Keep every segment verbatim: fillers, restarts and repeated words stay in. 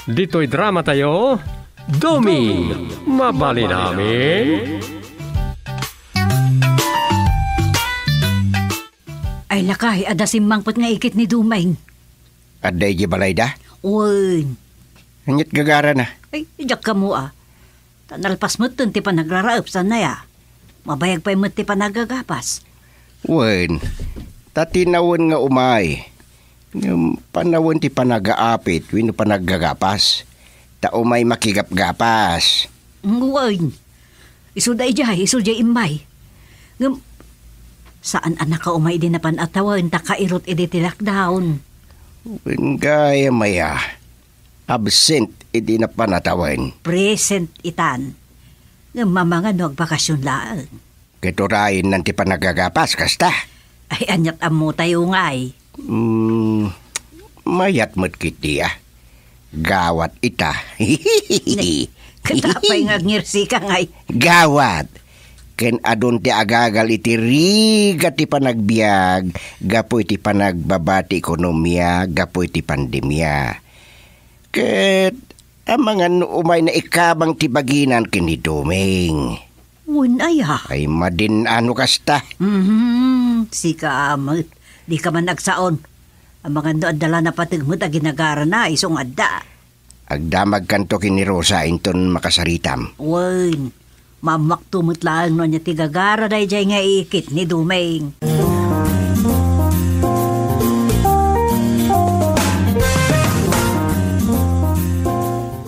Ditoy dramatayo, Doming, mabalin amin. Ay, lakay, adda simmangpet nga ikit ni Doming. Adda idiay balayda? Wen. Ania't gagarana? Ay, diak ammo a. Ta nalpas metten ti panagraraep, saan aya? Mabayag pay met ti panaggagapas. Wen, ta tinawen nga umay. Ngem panawen ti panagaapit wenno panaggagapas. Ta umay makigapgapas. Wen, isu daydiay, isu diay immay. Ngem, saan a nakaumay idi napan a tawen ta kairut idi ti lockdown? Wen, gayam aya. Absent idi napan a tawen. Present itan. Ngem mamanga no agbakasyon laeng. Ket urayennan ti panagagapas, kasta? Ay, ania't ammotayo ngay? Hmm, mayat met ketdi a. Gawat ita. Ne, ket apay nga agngirsi ka ngay? Gawat. Ken adun ti agagal iti rigat ti panagbiag gapu iti panagbaba ti ekonomia gapu iti pandemia. Ket amangan no umay naikabang ti baginan ken ni Doming. Wen aya? Ay, madin-ano kasta? Mhm, sika met. Dika man agsaon. Amangan no adda la napateg met a ginagarana, isu nga adda. Agdamagkanto ken ni Rosa inton makasaritam. Wen, maammoakto met laeng no ania ti gagara daydiay nga ikit ni Doming.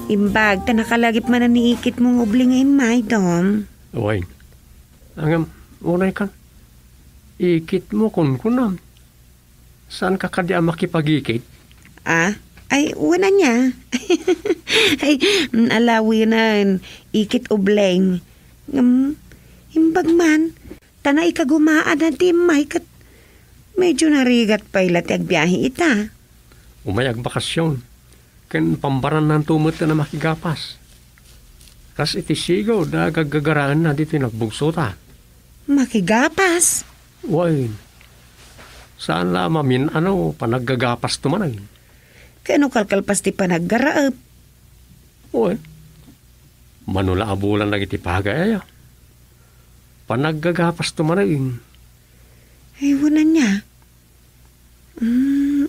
Imbag, ta nakalagip manen ni ikitmo nga ubli nga immay, Dom. Wen. Ngem, unay kan, ikitmo, kunkunam. Saanka kadi a makipagikit? Ah? Ay, wen ania. Ay, mm, ala, wenen, ikit ubleng. Ngem, imbag man, ta naikagumaan ti immay ket medyo narigat pay la ti agbiahe ita. Umay agbakasyon, ken pambarannanto met a makigapas. Kas iti sigaw da gaggagaraenna ditoy nagbugsota. Makigapas? Wen, saan la a mamin-ano, panaggagapasto manen. Ken no kalkalpas ti panaggaraep? Wen, mano la a bulan dagiti pagay aya. Panaggagapasto manen. Ay, wen ania? Mm,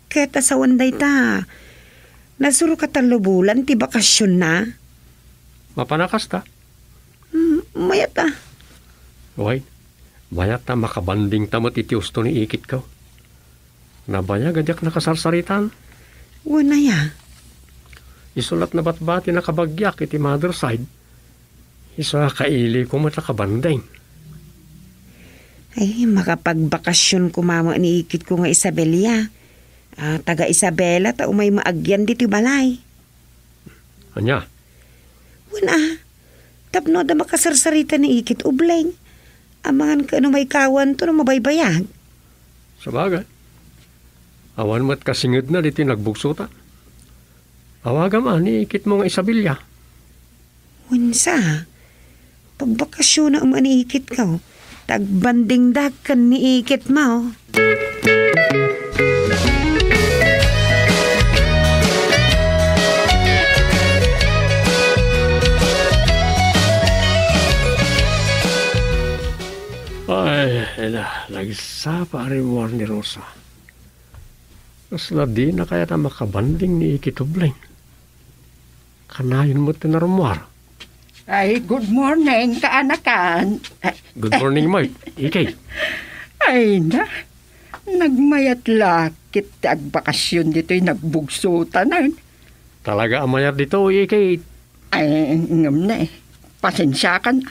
ket asawan dayta, nasuroka tallo bulan ti bakasionna? Mapan a kasta? Mm, mayat a. Wen, mayat a makabandingta met iti usto ni ikitko. Nabayag a diak nakasarsaritan. Wen aya? Isu la't nabatbati nakabagiak iti mother side. Isu a kaileko met a kabanding. Ay, makapagbakasyon koma met ni ikitko nga Isabela. Ah, taga Isabela ta umay maagian ditoy balay. Ania? Wen a, tapno adda makasarsarita ni ikit ubleng. Amangan ken no maikawanto no mabaybayag. Sabagay. Awan met kasingedna ditoy nagbugsota. Awagam a ni ikitmo nga Isabela. Wen sa, pagbakasyonak met ni ikitko, ta agbandingdak ken ni ikitmo. Ay, ela, nagsapa a rimmuar ni Rosa. Kasla dina kayat a makabanding ni ikit ubleng. Kanayon met ti narummuar. Ay, good morning, kaanakan. Good morning, Mike. Ikay. Ay na, nagmayat la ket ti agbakasyon ditoy nagbugsotanan. Talaga a mayat ditoy, ikay. Ay, ngem ne, pasensiakan.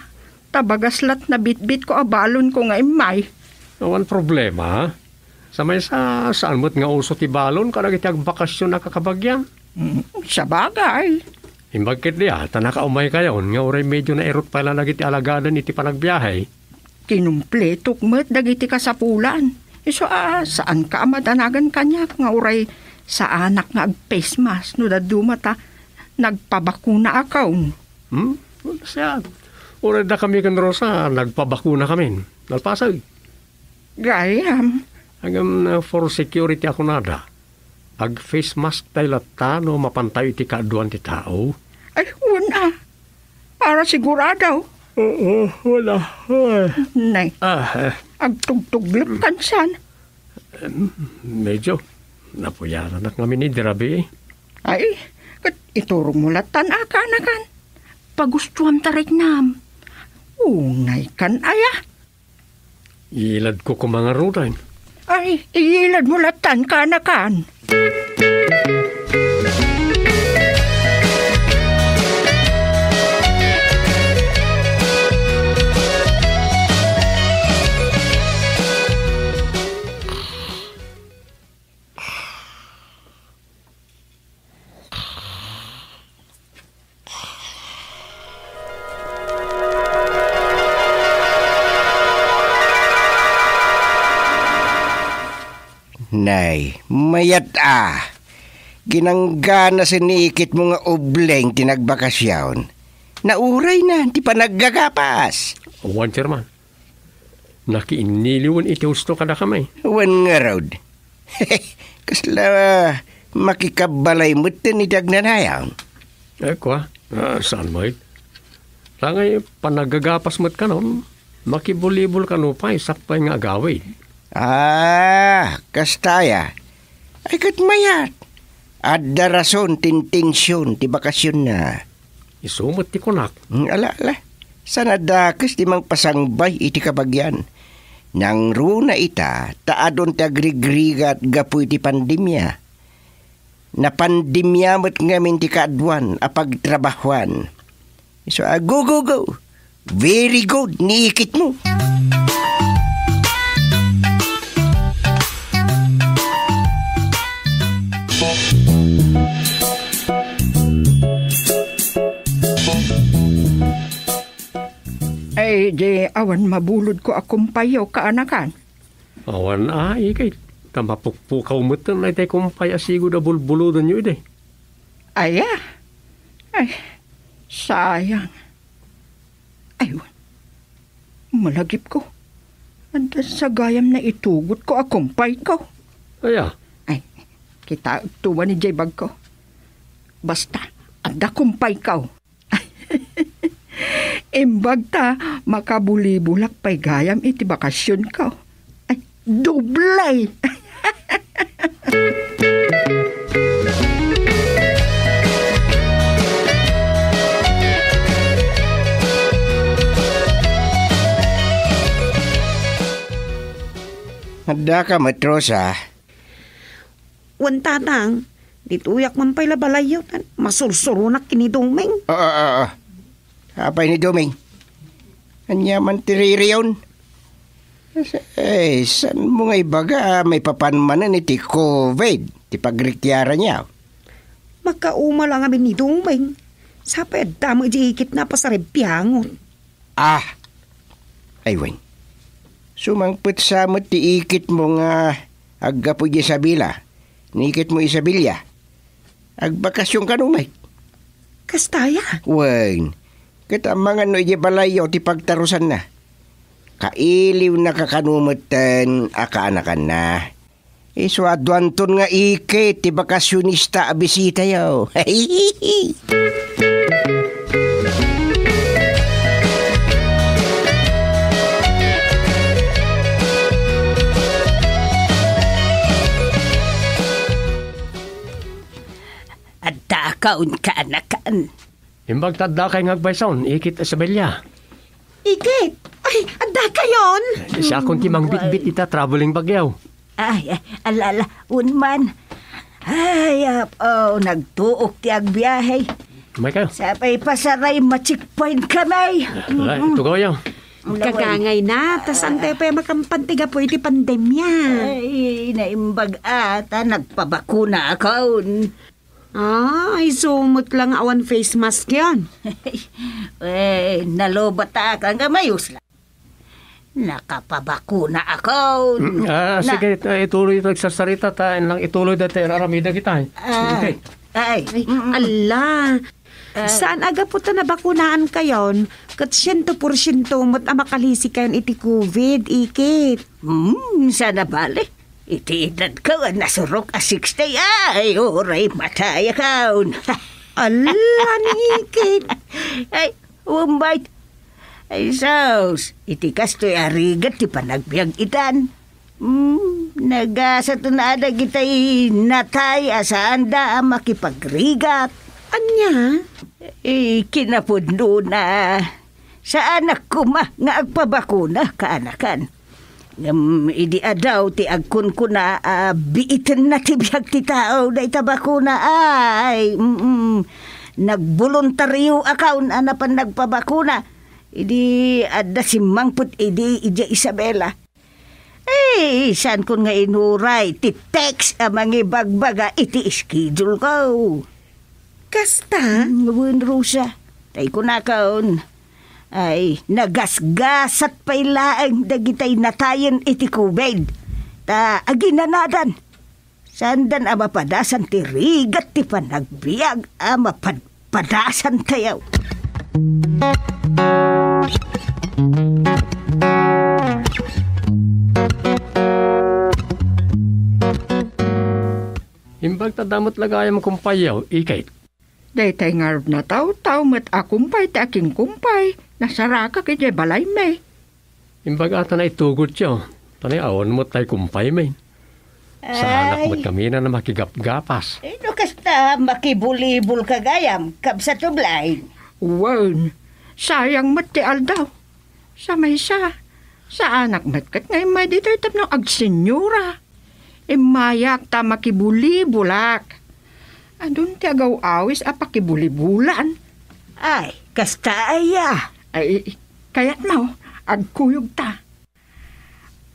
Ta bagas la't nabitbitko a balonko nga immay. Awan problema. Sa maysa, saan met nga uso ti balon kadagiti agbakasyon a kakabagian? Mm, sabagay. Imbag ketdi a, ta nakaumaykayon nga uray medio nairut pay la dagiti alagaden iti panagbiahe. Kinumpletok met dagiti kasapulan. Isu a, saanka a madanagan kaniak nga uray saanak nga agpesmas no dadduma ta nagpabakuna akon. Hmm? Siya, uray dakami ken Rosa, nagpabakuna kamin. Nalpasag. Gayam. Agam na for security a kunada. Ag-face mask tayo latta no mapantayo iti kaaduan ti tao. Ay, wen a. Para sigurado. Oo, wala. Ay. Nay, Ah, eh, agtugtuglep kan san. Em, medyo napuyaranak ngamin idi rabii. Ay, ket iturongmo lattan a kaanakan. Pagustuam ta riknam. Unay kan aya? Iladko koma ngaruden. Ay, iyiladmo lattan kaanakan. Nay, mayat a. Ginanggana sen ni ikitmo nga ubleng ti nagbakasyon. Naurayna ti panaggagapas. Wen, Chairman. Nakiinniliwen iti husto kadakami. Wen ngarud. Kasla makikabbalay metten iti agnanayon. Eh, kua? Ah, saan met? Tangay panaggagapas met kanon, makibolibol kano pay sakbay nga agawid. Ah, kasta aya. Ay, ket mayat. Adda rason ti intension ti bakasionna. Isu met ti kunak. Hmm, ala, ala. Saan a dakes ti mangpasangbay iti kabagian? Nangruna ita, ta adun ti agrigrigat gapu iti pandemia. Napandemia met ngamin ti kaaduan a pagtrabahuan. Isu a, go, go, go. Very good ni ikitmo. Ay, di awan mabulodko a kumpayyo, kaanakan. Awan a, ikit. Ta mapukpukaw metten daytay kumpay a sigud a bulbulodenyo idi. Aya? Ay, sayang. Ay, wen. Malagipko. Adda sa gayam naitugotko a kumpayko. Aya? Ay, kitaek tuman idiay bagko. Basta, adda kumpayko. Imbag ta makabulibolak pay gayam iti bakasionko. Ay, doble! Addaka met, Rosa? Wen, Tatang, ditoyak man pay la balayyo, tan masursuronak ken ni Doming. Ah, ah, ah, ah. Apay ni Doming? Ania man ti ririyon? Eh, saan mo nga ibaga a maipapan manen iti covid ti pagrikiaranyo? Makauma la ngamin ni Doming. Sapay adda met di ikitna a pasaribiangot. Ah! Ay, wen. Sumangpet sa met ti ikitmo nga aggapu idiay Isabela. Ni ikitmo Isabela. Agbakasion kano met. Kasta aya? Wen. Ket amangan no idiay balayyo ti pagtarusanna. Kailiwnaka kano metten a kaanakanna. Isu a duanton nga ikit ti bakasionista a bisitayo. Addakayon, kaanakan. Imbag ta addakay nga agbaysaon, ikit Isabela. Ikit? Ay, addakayon? Siakon ti mangbitbit ita traveling bagyo. Ay, ay, ala, ala, wen man. Ay, apo, nagtuok ti agbiahe. May kayo? Sapay pasaray ma-checkpoint kami. Ala, ito kayo. Kagangay na, ta saan tayo pay makampan ti gapu iti pandemia? Ay, naimbag a, ta nagpabakuna akon. Ah, isu met la nga awan face mask yan. Eh, nalobatakan nga mayus la. Nakapabakuna ako. Mm, ah, Na- sige, eh, ituloy ito, agsasarita, ta, lang ituloy dati, aramida kita, eh. Ah, Okay. Ay, mm, ala. Ah. Saan a gapu ta nabakunaan kayon? Ket siento porsiento met a makalisi kayon iti covid, ikit. Hmm, sana bale. Iti edadko a nasurok a sixty, ay, uray matayakon. Ala, ni Ikit. Ay, umbay. Ay, sus, iti kastoy a rigat ti panagbiag itan. Hmm, nagasaten a dagitay natay a saanda a makipagrigat. Ania? Eh, kinapudnona, saanak koma nga agpabakuna, kaanakan. Ngem idi adaw ti agkunkuna a biitenna ti biag ti tao dayta bakuna, ay, mm, nagboluntarioakon a napan nagpabakuna. Idi adda simmangpet idi idiay Isabela. Ay, saankon nga inuray ti text a mangibagbaga iti schedule ko. Kasta? Mm, wen, Rosa. Tay kunakon, ay, nagasgasat pay laeng dagitay natayen iti covid. Ta aginanadan, saandan a mapadasan ti rigat ti panagbiag a mapadpadasantayo. Imbag ta adda met la gayam kumpayyo, Ikit. Daytay ngarud a tawtaw met a kumpay ti akinkumpay, nasarakak idiay balaymi. Imbag a ta naitugotyo, ta awan met tay kumpaymi. Saanak met ngamin a makigapgapas. Ay, no kasta, makibolibol ka gayam, kabsat Ublay. Wen, sayang met ti aldaw. Sa maysa, saanak met ket nga immay ditoy tapno agsenyora. Immayak ta makibulibolak. Adun ti agaw-awis a pakibulibolan. Ay, kasta aya. Ay, kayatmo, agkuyogta.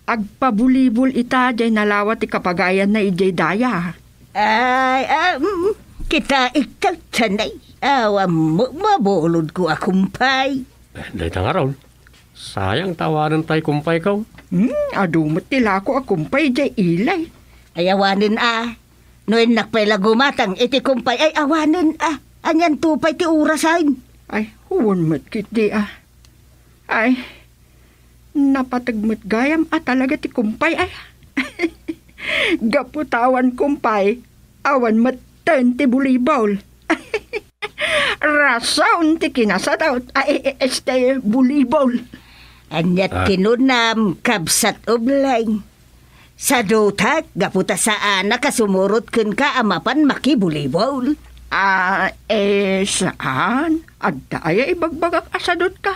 Agpabulibol ita diay nalawa ti kapagayanna idiay daya. Ay, ah, mm, kitaek ta, sanay. Awan mo-, mabulodko a kumpay. Eh, dayta ngarud. Sayang ta awanen tay kumpayko. Hmm, adu met ti lako a kumpay idiay ilay. Ay, awanen a. No innak pay la gumatang iti kumpay, ay, awanen a. Anianto pay ti orasen? Ay, wen met ketdi a. Ay, napateg met gayam a talaga ti kumpay, ay. Gapu ta awan kumpay, awan metten ti bulibol. Rason ti kinasadot, ay, este, bulibol. Aniat Ah. kinunam, kabsat Ublay? Sadutak, gapu ta saanak a sumurot kenka a mapan makibolibol. Ah, eh, saan? Adda aya ibagbagak a sadutka?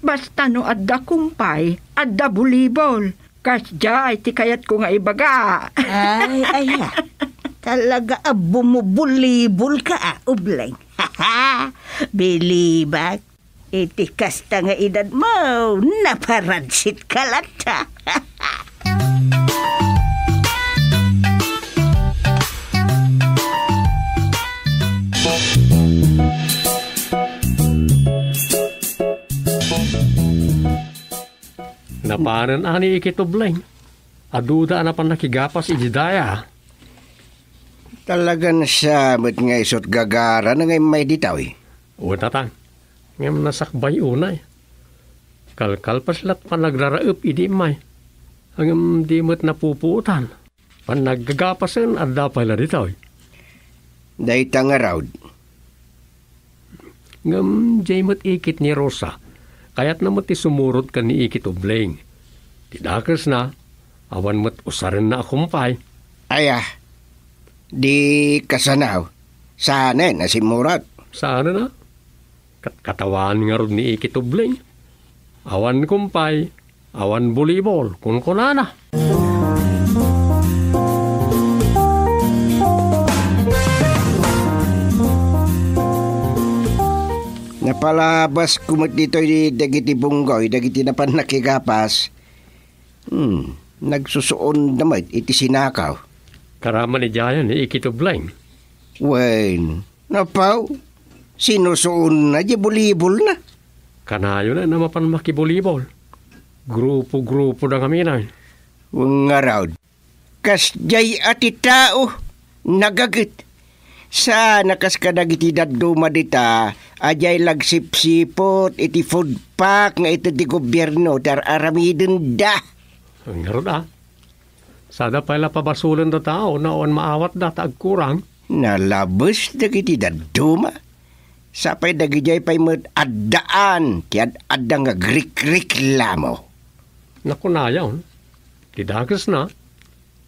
Basta no adda kumpay, adda bulibol. Kasdiay ti kayatko nga ibaga. Ay, aya. Talaga a bumubulibol ka, a, Ublay. Bilibak. Iti kasta nga edadmo, naparadsit ka latta. Napanen a ni Ikit Ublay. Aduda a napan nakigapas idi daya. Talagan sa met nga isut' gagarana nga immay ditoy. Wen, tata. Ngem nasakbay unay. Kalkalpas la't panagraraep idi immay. Ngem di met napupuotan. Panaggagapasen, adda pay la ditoy. Dayta ngarud. Ngem diay met ikit ni Rosa. Kayatna met ti sumurot ken ni Ikit Ubleng. Ti dakesna, awan met usarenna a kumpay. Aya, di kasano? Saanen a simmurot? Saanen a? Kat-, katawan ngarud ni Ikit Ubleng. Awan kumpay, awan bulibol, kunkunana. Napalabas ko met ditoy dagiti bunggoy, dagiti napan nakigapas. Hmm, nagsusuonda met iti sinakaw. Karaman idiayen ni Ikit Ubleng. Wen, napaw, sinusuonna di bulibolna. Kanayon a mapan makibulibol. Grupo-grupo da ngamin ay. Wen ngarud. Kasdiay a ti tao, nagaget. Saan a kas kadagiti dadduma dita a diay lagsipsiput iti food pack nga ited ti gobierno ti ar-aramidenda. Ngarud a. Sada pay la pabasolenda tao no awan maawatda ta agkurang. Nalabes dagiti dadduma. Sapay dagidiay pay met addaan ti ad-adda nga agrikreklamo. Nakunayon, ti dakesna,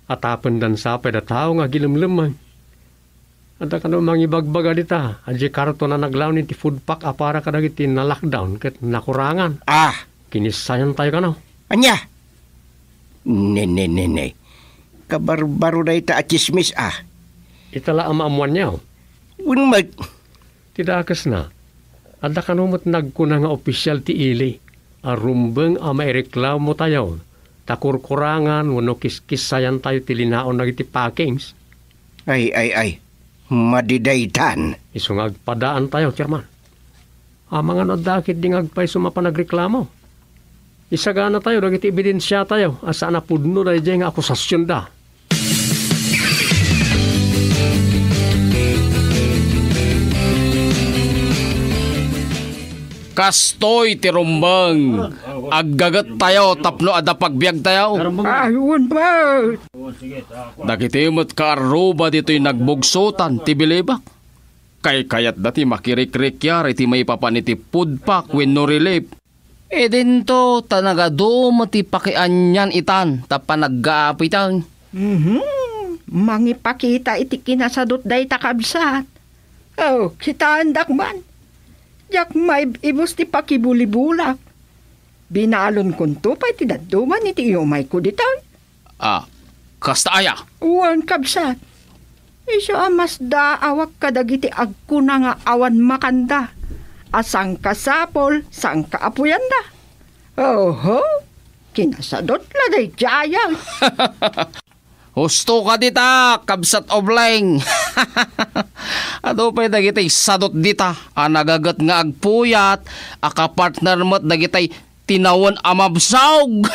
atapendan sapay da tao nga agilemlemmeng. Adda kano mangibagbaga dita, a diay karton a naglaon iti food pack a para kadagiti na-lockdown ket nakurangan. Ah! Kinissayan tayo kano. Ania? Ne, ne, ne, ne. Kabarbaro dayta a tsismis, ah. Ita la a maammuanyo. Wen met. Ti dakesna, adda kano met nagkuna nga opisial ti ili a rumbeng a maireklamo tayo ta kurkurangan wenno kiskissayan tayo ti linaon dagiti packings. Ay, ay, ay. Madidaytan. Isu nga agpadaan tayo, Chairman. Amangan no adda ketdi nga agpayso mapan agreklamo. Isagana tayo dagiti ebidensia tayo a saan a pudno daydiay nga akusasionda. Kastoy ti rumbeng. Aggaget tayo tapno adda pagbiag tayo. Ay, wen met. Dagiti met kaarruba ditoy nagbugsotan ti bilibak. Kaykayatda ti makirikrikiar iti maipapan iti food pack wenno relief. Idinto ta nagadu met ti pakianian itan ta panaggapu itan. Mhm. Mangipakita iti kinasadot dayta, kabsat. Oh, kitaendak man. Diak maib-ibus ti pakibulibulak. Binalonkonto pay ti dadduma iti iumayko ditoy. Ah, kasta aya? Wen, kabsat. Isu a masdaawak kadagiti agkuna nga awan makanda, a sangkasapul, sangkaapuyanda. Oho, kinasadot la daydiay. Husto ka dita, kabsat Obleng. Adu pay dagiti sadot dita a nagaget nga agpuyat, a kapartner met dagiti tinawen a mabsog.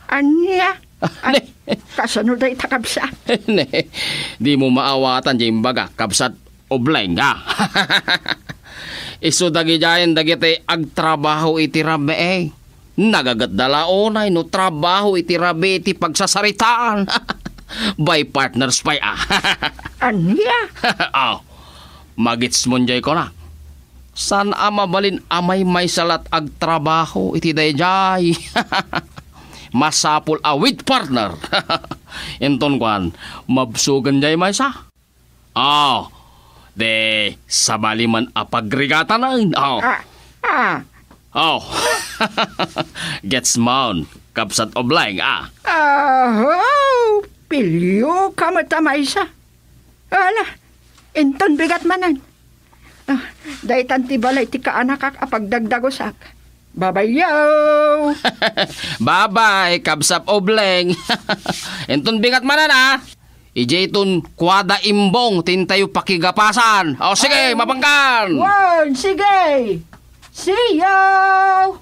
Ania? Ay, ne. Kasano dayta, kabsat? Ne, dimo maawatan diay imbaga, kabsat Obleng, ah. Isu dagidiayen dagiti agtrabaho iti rabii. Nagagetda la unay no trabaho iti rabii ti pagsasaritaan. Bay partners pay, ah. Ania? Oh, magitsmon diay kuna. Saan a mabalin a maymaysa la agtrabaho iti daydiay. Masapul a with partner. Inton kuan, mabsogen diay maysa. Oh, di sabali man a pagrigatanen. Oh. Ah, ah. Oh. Gets mon, kabsat Obleng, ah. Aho, pilio ka met a maysa. Ala, inton bigat manen. Ah, daytan ti balay ti kaanakak a pagdagdagusak. Babayo! Babay, kabsat Obleng. Inton bigat manen, ah. Idiayton kuada imbong ti intayo pakigapasan. O, sige, ay, mapangkan! Wen, sige! See you!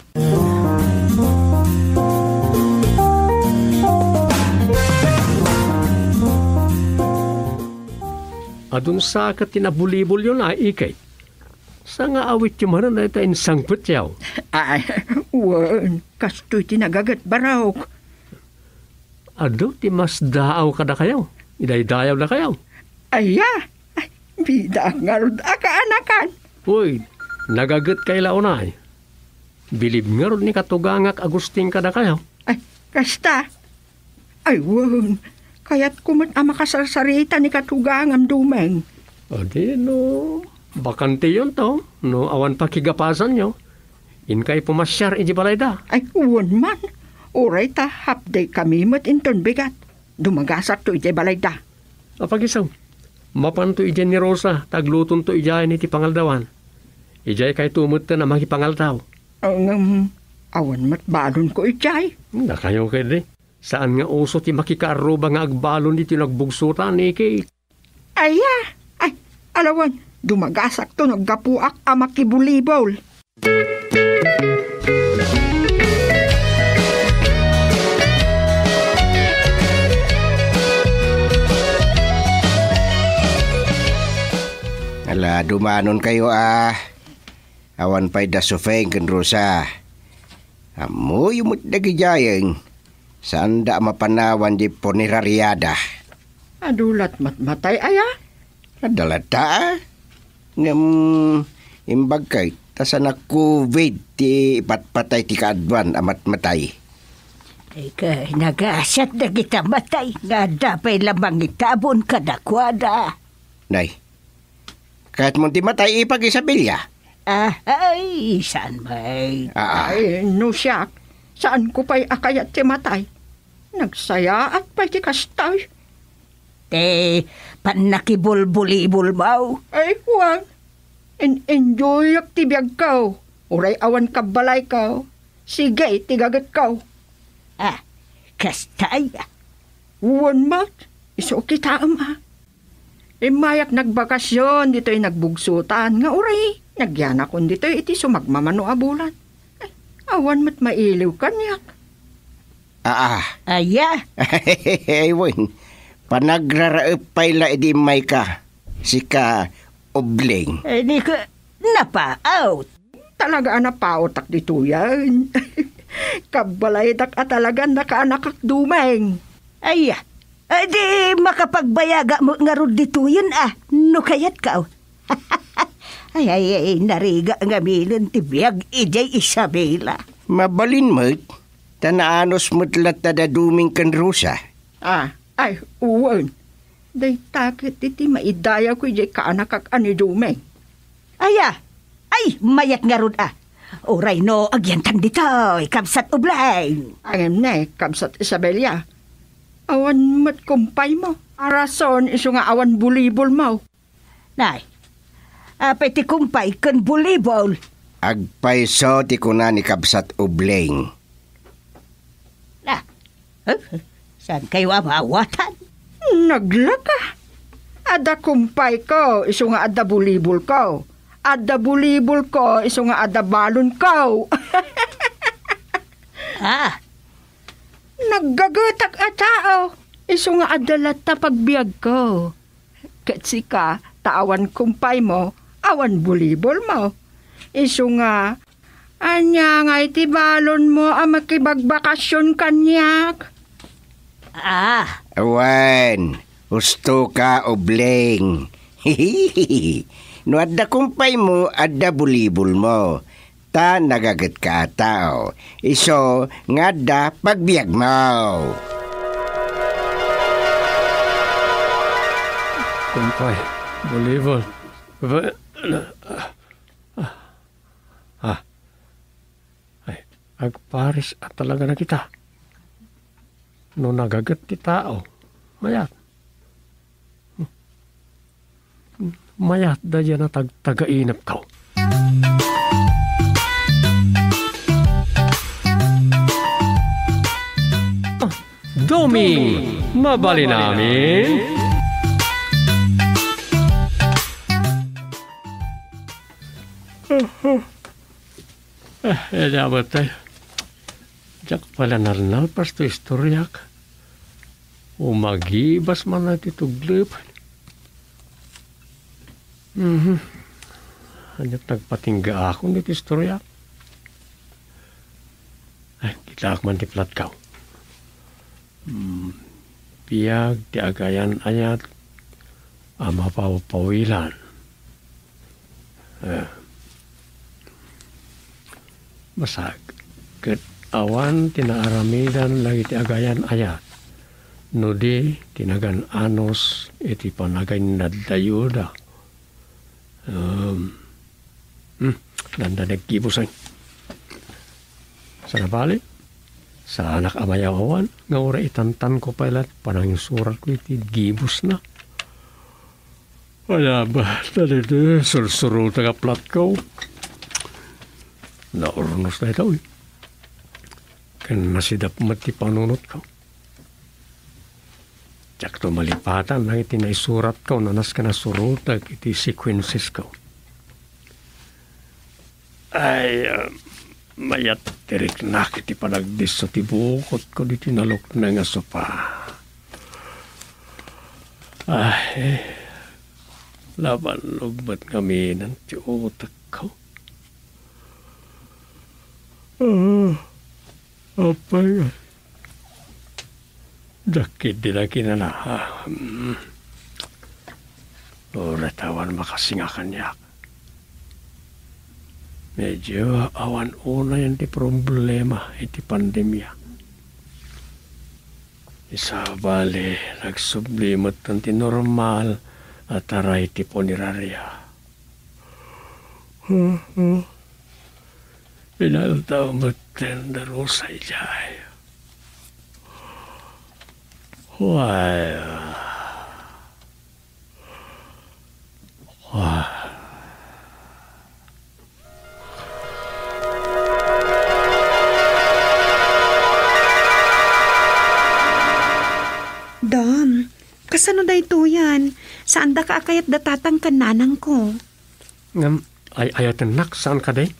Adun sa ket ti nabulibulyo na, ikay. Sa nga awityo manen dayta insangpetyo? Ay, wen, kastoy ti nagaget, barok. Adu ti masdaaw kadakayo, idaydayaw dakayo. Aya, ay, bidaak ngarud a kaanakan. Uy, nagaget kay la unay. Bilib ngarud ni katugangak Agustin kadakayo. Ay, kasta. Ay, wen, kayatko met a makasarsarita ni katugangam Dumeng. Adi no, bakanteyon to, no awan pakigapasanyo. Inkay pumasiar iti balayda. Ay, wen man. Uray ta half day kami met inton bigat. Dumagasakto iti balayda. Apagiso, mapanto idiay ni Rosa, ta aglutonto idiay iti pangaldawan. Idiay kayto metten a makipangaldaw. Ngem, awan met balonko idiay. Dakayo ketdi. Saan nga uso ti makikaarruba nga agbalon ditoy nagbugsotan, Iki. Aya, ay, alawan, dumagasakto no aggapuak a makibulibol. Ala, dumanonkayo a. Awan pay da Sufeng ken Rosa. Ammoyo met dagidiayen. Saanda a mapanawan di punerariada. Adu lat matmatay aya? Adda latta, a. Ngem, imbag kay, ta saan a covid ti ipatpatay ti kaaduan a matmatay. Ay, kay, nagasat dagita matay, nga adda pay la mangitabon kadakuada. Nay, kayatmon ti matay, Ipag Isabela? Ah, ay, saan met? Aa. Ay, no siak, saanko pay a kayat ti matay. Nagsayaat pay ti kastay. Ti pannakibulbulibol mo? Ay, wen. In-enjoyak ti biagko. Uray awan kabbalayko, sige ti gagetko. Ah, kasta aya? Wen met, isu kitaem a. Immayak nagbakasyon ditoy nagbugsotan nga uray nagyanakon ditoy iti sumagmamano a bulan. Ay, awan met mailiw kaniak. Aa. Aya? Ay, wen. Panagraraep pay la idi immayka. Sika, Ubling. Ay, ni ka, napaawt. Talaga a napaawtak ditoyen. Kabbalaydak a talagan nakaanakak, Dumeng. Aya, di makapagbayaga met ngarud ditoyen a, no kayatko. Ay, ay, ay, narigat ngaminen ti biag idiay Isabela. Mabalin met, ta naanus met latta da Dumeng ken Rosa. Ah, ay, wen. Dayta ket iti maidayawko idiay kaanakak a ni Dumeng. Aya, ay, mayat ngarud a. Uray no agyantan ditoy, Kabsat Ubling. Ngem ne, Kabsat Isabela. Awan met kumpaymo. A rason isu nga awan bulibol mo. Nay, apay ti kumpay ken bulibol? Agpayso ti kuna ni Kabsat Ubling. Ah, eh, saan kayo a maawatan? Naglaka. Adda kumpayko, isu nga adda bulibol ko. Adda bulibol ko, isu nga adda balon ko. Ah. Naggagetak a tao, isu nga adda latta pagbiagko. Ket sika, ta awan kumpaymo, awan bulibol mo. Isu nga, ania nga iti balonmo a makibagbakasyon kaniak? Ah. Wen, husto ka, Ubling. No adda kumpaymo, adda bulibol mo. Ta nagagetka a tao, isu nga adda pagbiagmo. Kumpay, bulibol. Ba-, ah, ah. Ay, agparis a talaga na kita. No nagaget ti tao, mayat. Mayat daydiay a tagtagainepko. Dumeng, mabalin amin? Ah, eh, dapat tayo. Diak pay la nalnalpas ti istoriak. Umagibas man ti tuglep. Mhm. Ania ti nagpatinggaakon iti istoriak? Ay, kitaak man ti platko. Hmm, biag ti agayan-ayat a mapawpawilan. Eh, basag, ket awan ti naaramidan dagiti agayan-ayat, no di ti nagan-anos iti panagaynaddayuda. Um, hmm, danda naggibusen. Sana bali, saanak a mayaw-awan, nga uray itantanko pay laeng panangisuratko iti gibusna. Aya ba, dagiti sursurotek a platko. Naurnos daytoy. Ken nasidap met ti panunotko. Diakto malipatan dagiti naisuratko, nanas ken nasurotek iti sequencesko. Ay, ah, mayat ti riknak iti panagdisso ti bukotko ditoy nalukneng a sopa. Ay, nabannog met ngamin ti utekko. Ah, apay, Dakket dida kinana, ha? Hmm. Uray ta awan makasinga kaniak. Medyo awan unayen ti problema iti pandemia. Isubli, nagsubli met ti normal a taray ti puneraria. Inaldaw met ti darusa idiay. Why? Why? Dam, kasano daytoyen? Saandaka a kayat da tatang ken nanangko. Ngem, ay-ayatennak, saan kadi?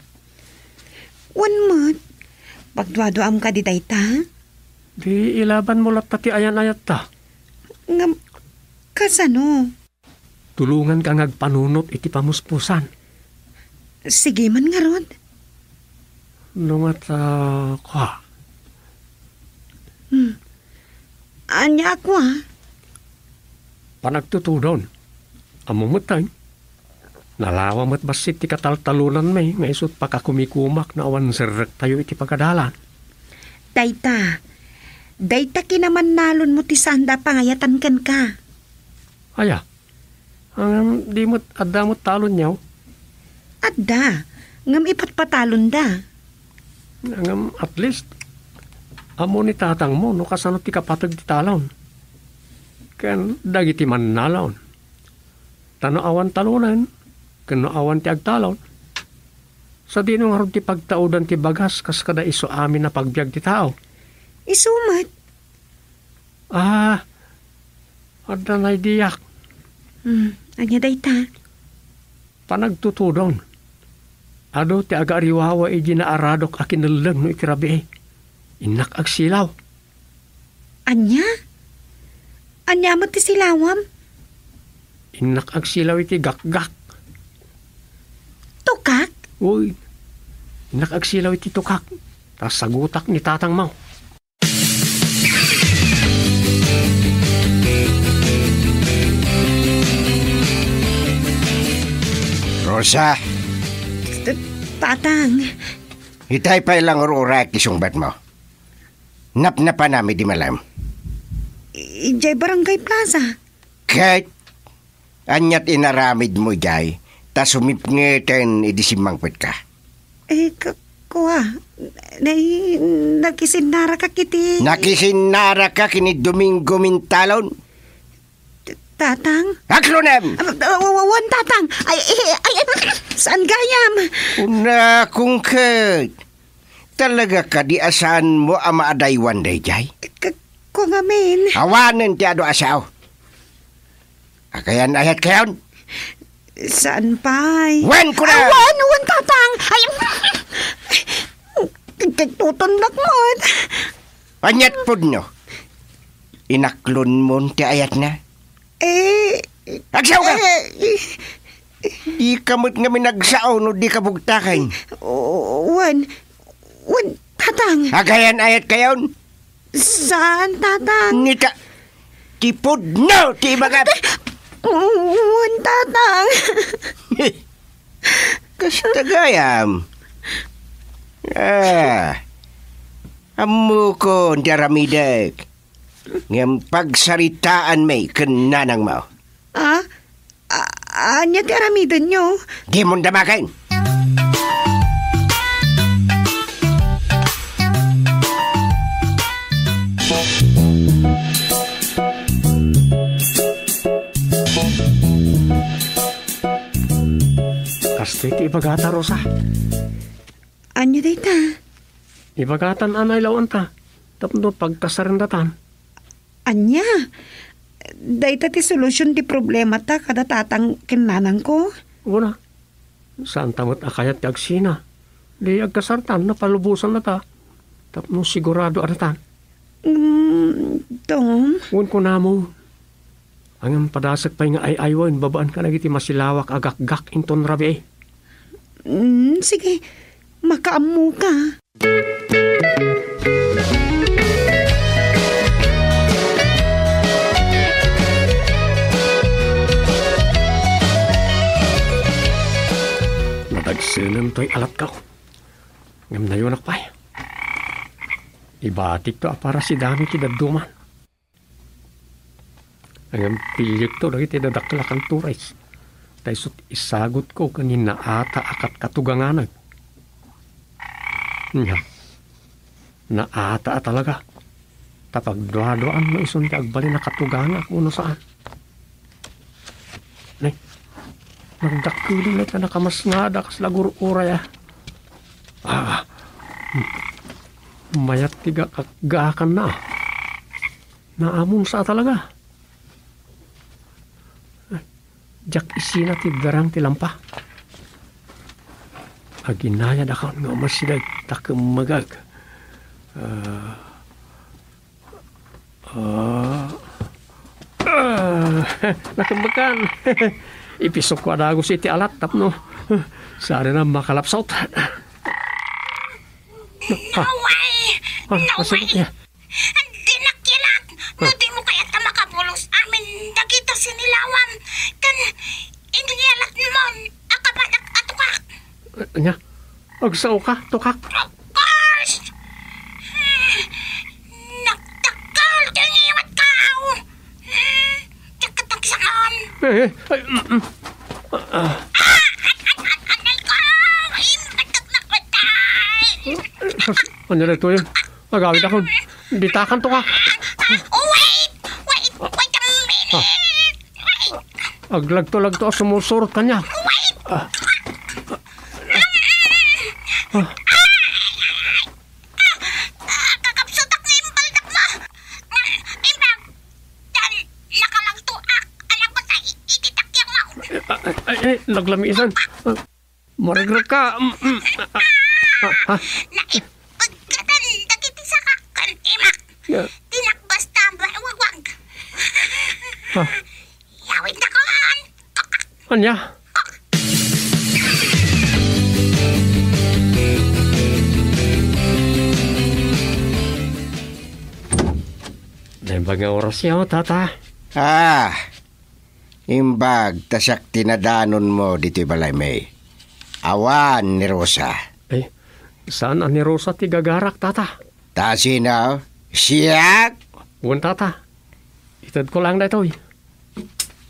Wen met. Pagduaduam kadi dayta? Di ilabanmo latta ti ayan-ayatta. Ngem, kasano? Tulonganka nga agpanunot iti pamuspusan. Sige man ngarud. No nga ta, kua. Hmm. Ania a kua? Panagtutudon. Ammo met, ay. Nalawa met bassit ti kataltalonanmi nga isut' pakakumikumak no awan serrektayo iti pagadalan. Dayta, dayta kinamannalonmo ti saanda a pangayatan kenka. Aya? Ngem di met adda met talonyo? Adda, ngem ipatpatalonda. Ngem at least, ammo ni tatangmo no kasano ti kapateg ti talon ken dagiti mannalon. Ta no awan talonen, ken no awan ti agtalon, sadino ngarud ti pagtaudan ti bagas kas kada isu amin a pagbiag ti tao? Isu met. Ah, adda naidiak. Hmm, ania dayta? Panagtutudon. Adu ti agaariwawa idi naaradok a kinelleng no iti rabii. Innak agsilaw. Ania? Ania met ti silawam? Innak agsilaw iti gakgak. Tukak? Uy, innak agsilaw iti tukak. Ta sagutak ni tatangmo. Rosa! T-, Tatang. Itay pay la nga ur-uray ti sungbatmo. Napnapanam idi malem. Idiay Barangay Plaza. Ket ania ti inaramidmo idiay ta sumipngeten idi simmangpetka? Eh, ka-, kua, nay-, nakisinnaraka iti... Nakisinnaraka ken ni Domingo Mintalon? T-, Tatang? Aklonem! Ah, ah, wa-, wa-, wen, Tatang! Ay, eh, ay, ay, saan gayam? Una, kung ket, talaga kadi a saanmo a maadaywan daydiay? K-, kua ngamin. Awanen ti adu a sao. Agayan-ayatkayon? Saan pay? Wen, kunam! Ah, wen, wen, Tatang! Ay, kagtutondak met. Aniat pudno? Inaklonmon ti ayatna? Eh, Agsaoka! Eh, Dika met ngamin agsao no dika bugtaken. Wen, wen, Tatang. Agayan-ayatkayon? Saan, Tatang? Ngita, ti pudno ti ibagam. Wen, Tatang. Kasta gayam. Ah, ammokon ti aramidek. Ngem pagsaritaanmi ken nanangmo. Ah? A-, ania ti aramidenyo? Dimon damagen! Kasta ti ibagata, Rosa. Ania dayta? Ibagatan a nailawanta tapno pagkasarendatan. Ania? Dayta ti solusion ti problemata kada tatang ken nanangko? Wen a, saanta met a kayat ti agsina. Di agkasartan, napalubosannata tapno sigurado a datan. Mm, Tom? Wen kunamo, ngem padasek pay nga ay-aywen babaen kadagiti masilawak a gakgak inton rabii. Mm, sige. Makaammoka. Dakkelem toy alatko. Ngem nayonak pay. Ibatikto a para sidami ti dadduma. Ngem piliekto dagiti dadakkel a kantores. Ta isu ti isagutko ken ni naata a katkatuganganak. Nya, naata a talaga. Ta pagduaduaan no isun ti agbalin a katugangak wenno saan. Nay, nagdakkelem met a nakamasngada kasla gur-uray a. Ah, hmm. Mayat ti ga-, gaakanna. Naamonsa a talaga. Ay, diak isina ti darang ti lampa. Aginayadakon nga umasideg ta kemmegek. Ah, ah, ah, nakemmekan. Ipisokko a dagus iti alat tapno sadina makalapsot. Ah, no way! Ah, No way! Dinak ilat no dimo kayat a makabulos amin dagita sinilawam ken inialatmon a kabadak a tukak. Ania? Agsaoka, tukak? Of course! Nagdakkel ti ngiwatka. Diak ket agsaon. Eh, eh, ay, mm, mm. Ah, ah. Ah, an-, an-, an-, anay ko! Imbatak na ko, tay! Sus, ania daytoy? Agawidakon. Bitakanto ka. Ah, wait! Wait! Wait a minute! Ah. Wait! Aglagto-lagto a sumusurot kaniak. Wait! Ah. Ah. Ah, kakabsutak nga imbaldak mo. Imbag, tan, nakalagtoak, anak mo ta iti takyak mo. Ay, ay, ay, naglamisan. Ah, maregrek ka. Mm, mm. Ah, ah, ah. Naipagkatan dagiti saka kan imak. Yeah. Tinakbas ta ba-, wagwag. Ah. Yawid na kon. Ania? Naimbag nga orasyo, tata. Ah, imbag ta siak ti nadanonmo ditoy balaymi. Awan ni Rosa. Eh, saan a ni Rosa ti gagarak, tata? Ta sino? Siak? Wen, tata. Itedko lang daytoy.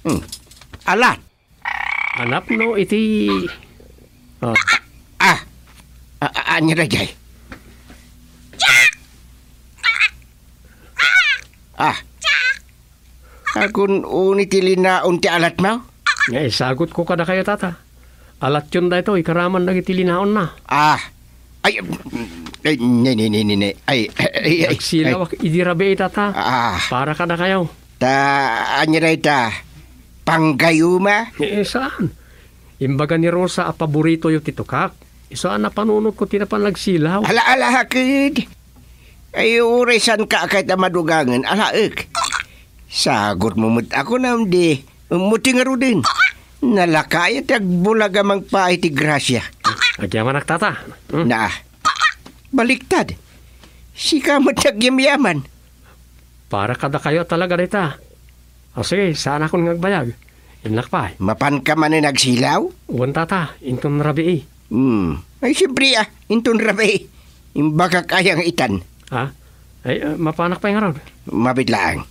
Hmm. Alat. Anapno iti, ah. Ah. A-, a-, ania daydiay? Ah. Agun uni ti linaon ti alatmo? Nga isagutko kadakayo, tata. Alatyon daytoy, karaman dagiti linaonna. Ah. Ay, ay, ne, ne, ne, ne, ne. Ay, ay, ay, ay. Nagsilawak idi rabii, tata. Ah. Para kadakayo. Ta, ania dayta? Panggayuma? Eh, saan? Imbaga ni Rosa a paboritoyo ti tukak. Isu a napanunotko ti napan nagsilaw. Ala, ala, haked. Ay, uray saanka a kayat a madugangen, alaek. Sagutmo met a kunam di, ummo ti ngaruden. Nalakayo ti agbulag a mangpaay ti grasia. Agyamanak, tata. Hmm? Naa. Baliktad. Sika met ti agyamyaman. Para kadakayo a talaga dayta. O sige, saanakon nga agbayag. Innak pay. Mapanka manen agsilaw? Wen, tata, inton rabii. Hmm. Ay, siempre, ah, inton rabii. Imbagak aya nga itan. Ha? Ay, ah, mapanak pay ngarud. Mabit laeng.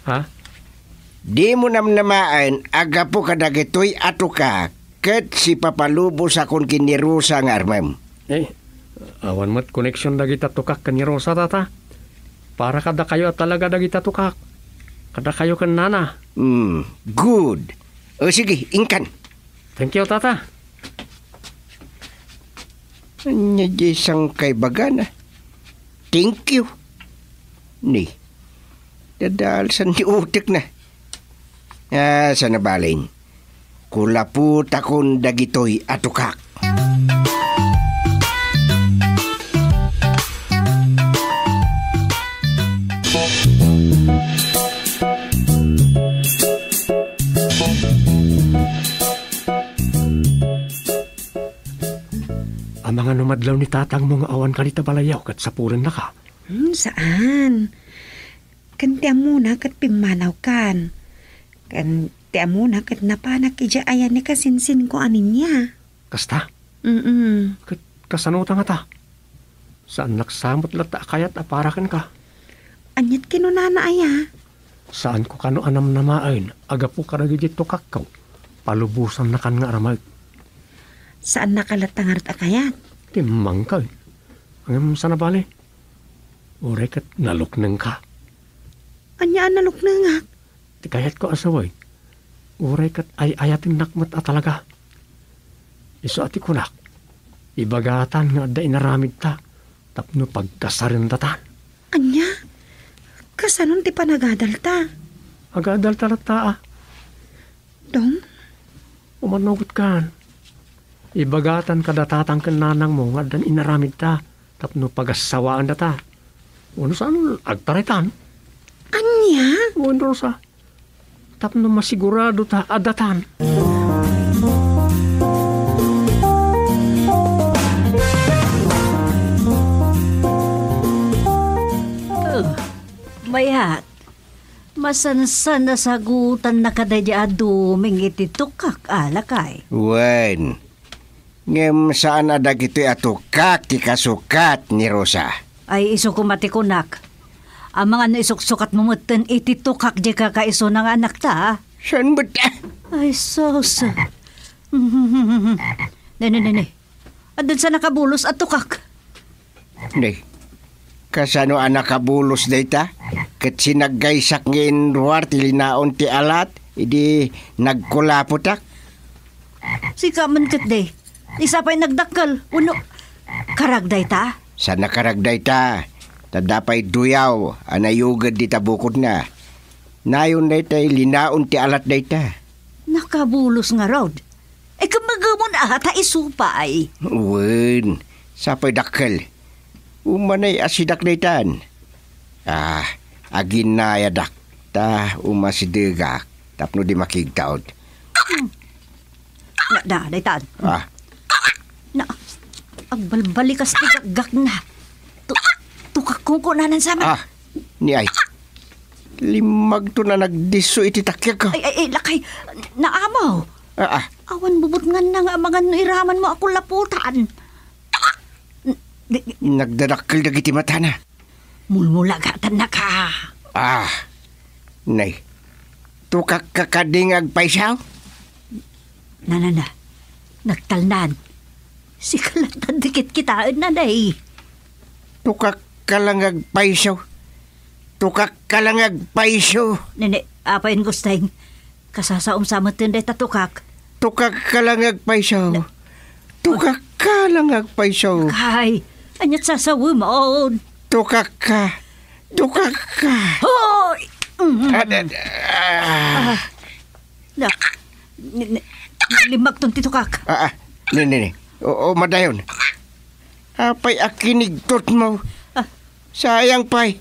Ha? Dimo namnamaen a gapu kadagitoy a tukak ket sipapalubosakon ken ni Rosa nga armem. Eh, awan met koneksion dagita tukak ken ni Rosa, tata. Para kadakayo a talaga dagita tukak. Kadakayo ken nana. Hmm, good. O, sige, inkan. Thank you, tata. Ania diay sangkay bagana? Thank you. Ni, dadalsan ti utekna. Ah, saan a balin? Kulapotakon dagitoy a tukak. Amangan no madlaw ni tatangmo nga awan kadi ta balayaw ket sapulennaka. Hmm, saan. Ken ti ammona ket pimmanawkan. Ken ti ammona ket napanak idiay ayan ni kasinsinko a ninia. Kasta? Mm-mm. Ket kasano ta ngata? Saannak sa met latta a kayat a para kenka. Aniat kinunana aya? Saanko kano a namnamaen a gapu kadagiti tukakko, palubosannakan nga aramid. Saannak latta ngarud a kayat? Timmangka, eh. Ngem sana bale, uray ket naluknengka. Ania a naluknengak? Ti kayatko a sawen, uray ket ay-ayatennak met a talaga. Isu a ti kunak, ibagatan nga adda inaramidta tapno pagkasarendatan. Ania? Kasanon ti panagadalta? Agadalta latta, a. Dong? Umanugotkan. Ibagatan kada tatang ken nanangmo nga addan inaramidta tapno pagassawaendata. Wenno saan agtaritan? Ania? Wen, Rosa. Tapno masigurado ta a datan. Oh, mayat. Masansan a sagutannaka daydi a duming iti tukak a lakay. Wen, ngem saan a dagitoy a tukak ti kasukat ni Rosa. Ay, isu koma ti kunak. Amangan no isuksukatmo metten iti tukak diay kakaisuna nga anakta, a? Saan met, a? Ay, sus. Ne, ne, ne, ne. Addan sa nakabulos a tukak. Ne, kasano a nakabulos dayta? Ket sinaggaysak nga inruar ti linaon ti alat idi nagkulapotak. Sika man ketdi. Isa pay nagdakkel. Wenno, karag dayta? Saan a karag dayta. Ta adda pay duyaw a nayuged dita bukodna. Nayon daytay linaon ti alat dayta. Nakabulos ngarud. Ay, kemmegemon a ta isu pay. Wen, sapay dakkel. Umanay asidak daytan. Ah, aginayadak ta umasidegak tapno di makigtaud. Na, na, daytan. Ah. Na, agbalbalikas ti gakgakna. Tu-, tukak kungkunanan sama. Ah, ni ay. Limmagto na nagdisso iti takiagko. Ay, ay, ay, lakay, naamaw. Ah, ah. Awan bubutnganna nga amangan no iramanmo a kulapotan. N-, di-, Nagdadakkel dagiti matana. Mulmulagatannaka. Ah, nay. Tukakka kadi nga agpaysaw? Nanana, nagtalnan. Sika latta ti kitkitaenna, nay. Tukakka la nga agpaysaw. Tukakka la nga agpaysaw. Nene, apay, Gusteng? Kasasaom sa metten dayta tukak. Tukakka la nga agpaysaw. Na- Tukakka la nga agpaysaw. Kay, aniat sasawem? Tukakka. Tukakka. Hoy! Mm. Ah, ah, ah. Na, ni, ni, limmagton ti tukak. Ah, ah. Ni, ni, ni. Oo, madayon. Apay a kinigtotmo? Ah. Sayang pay.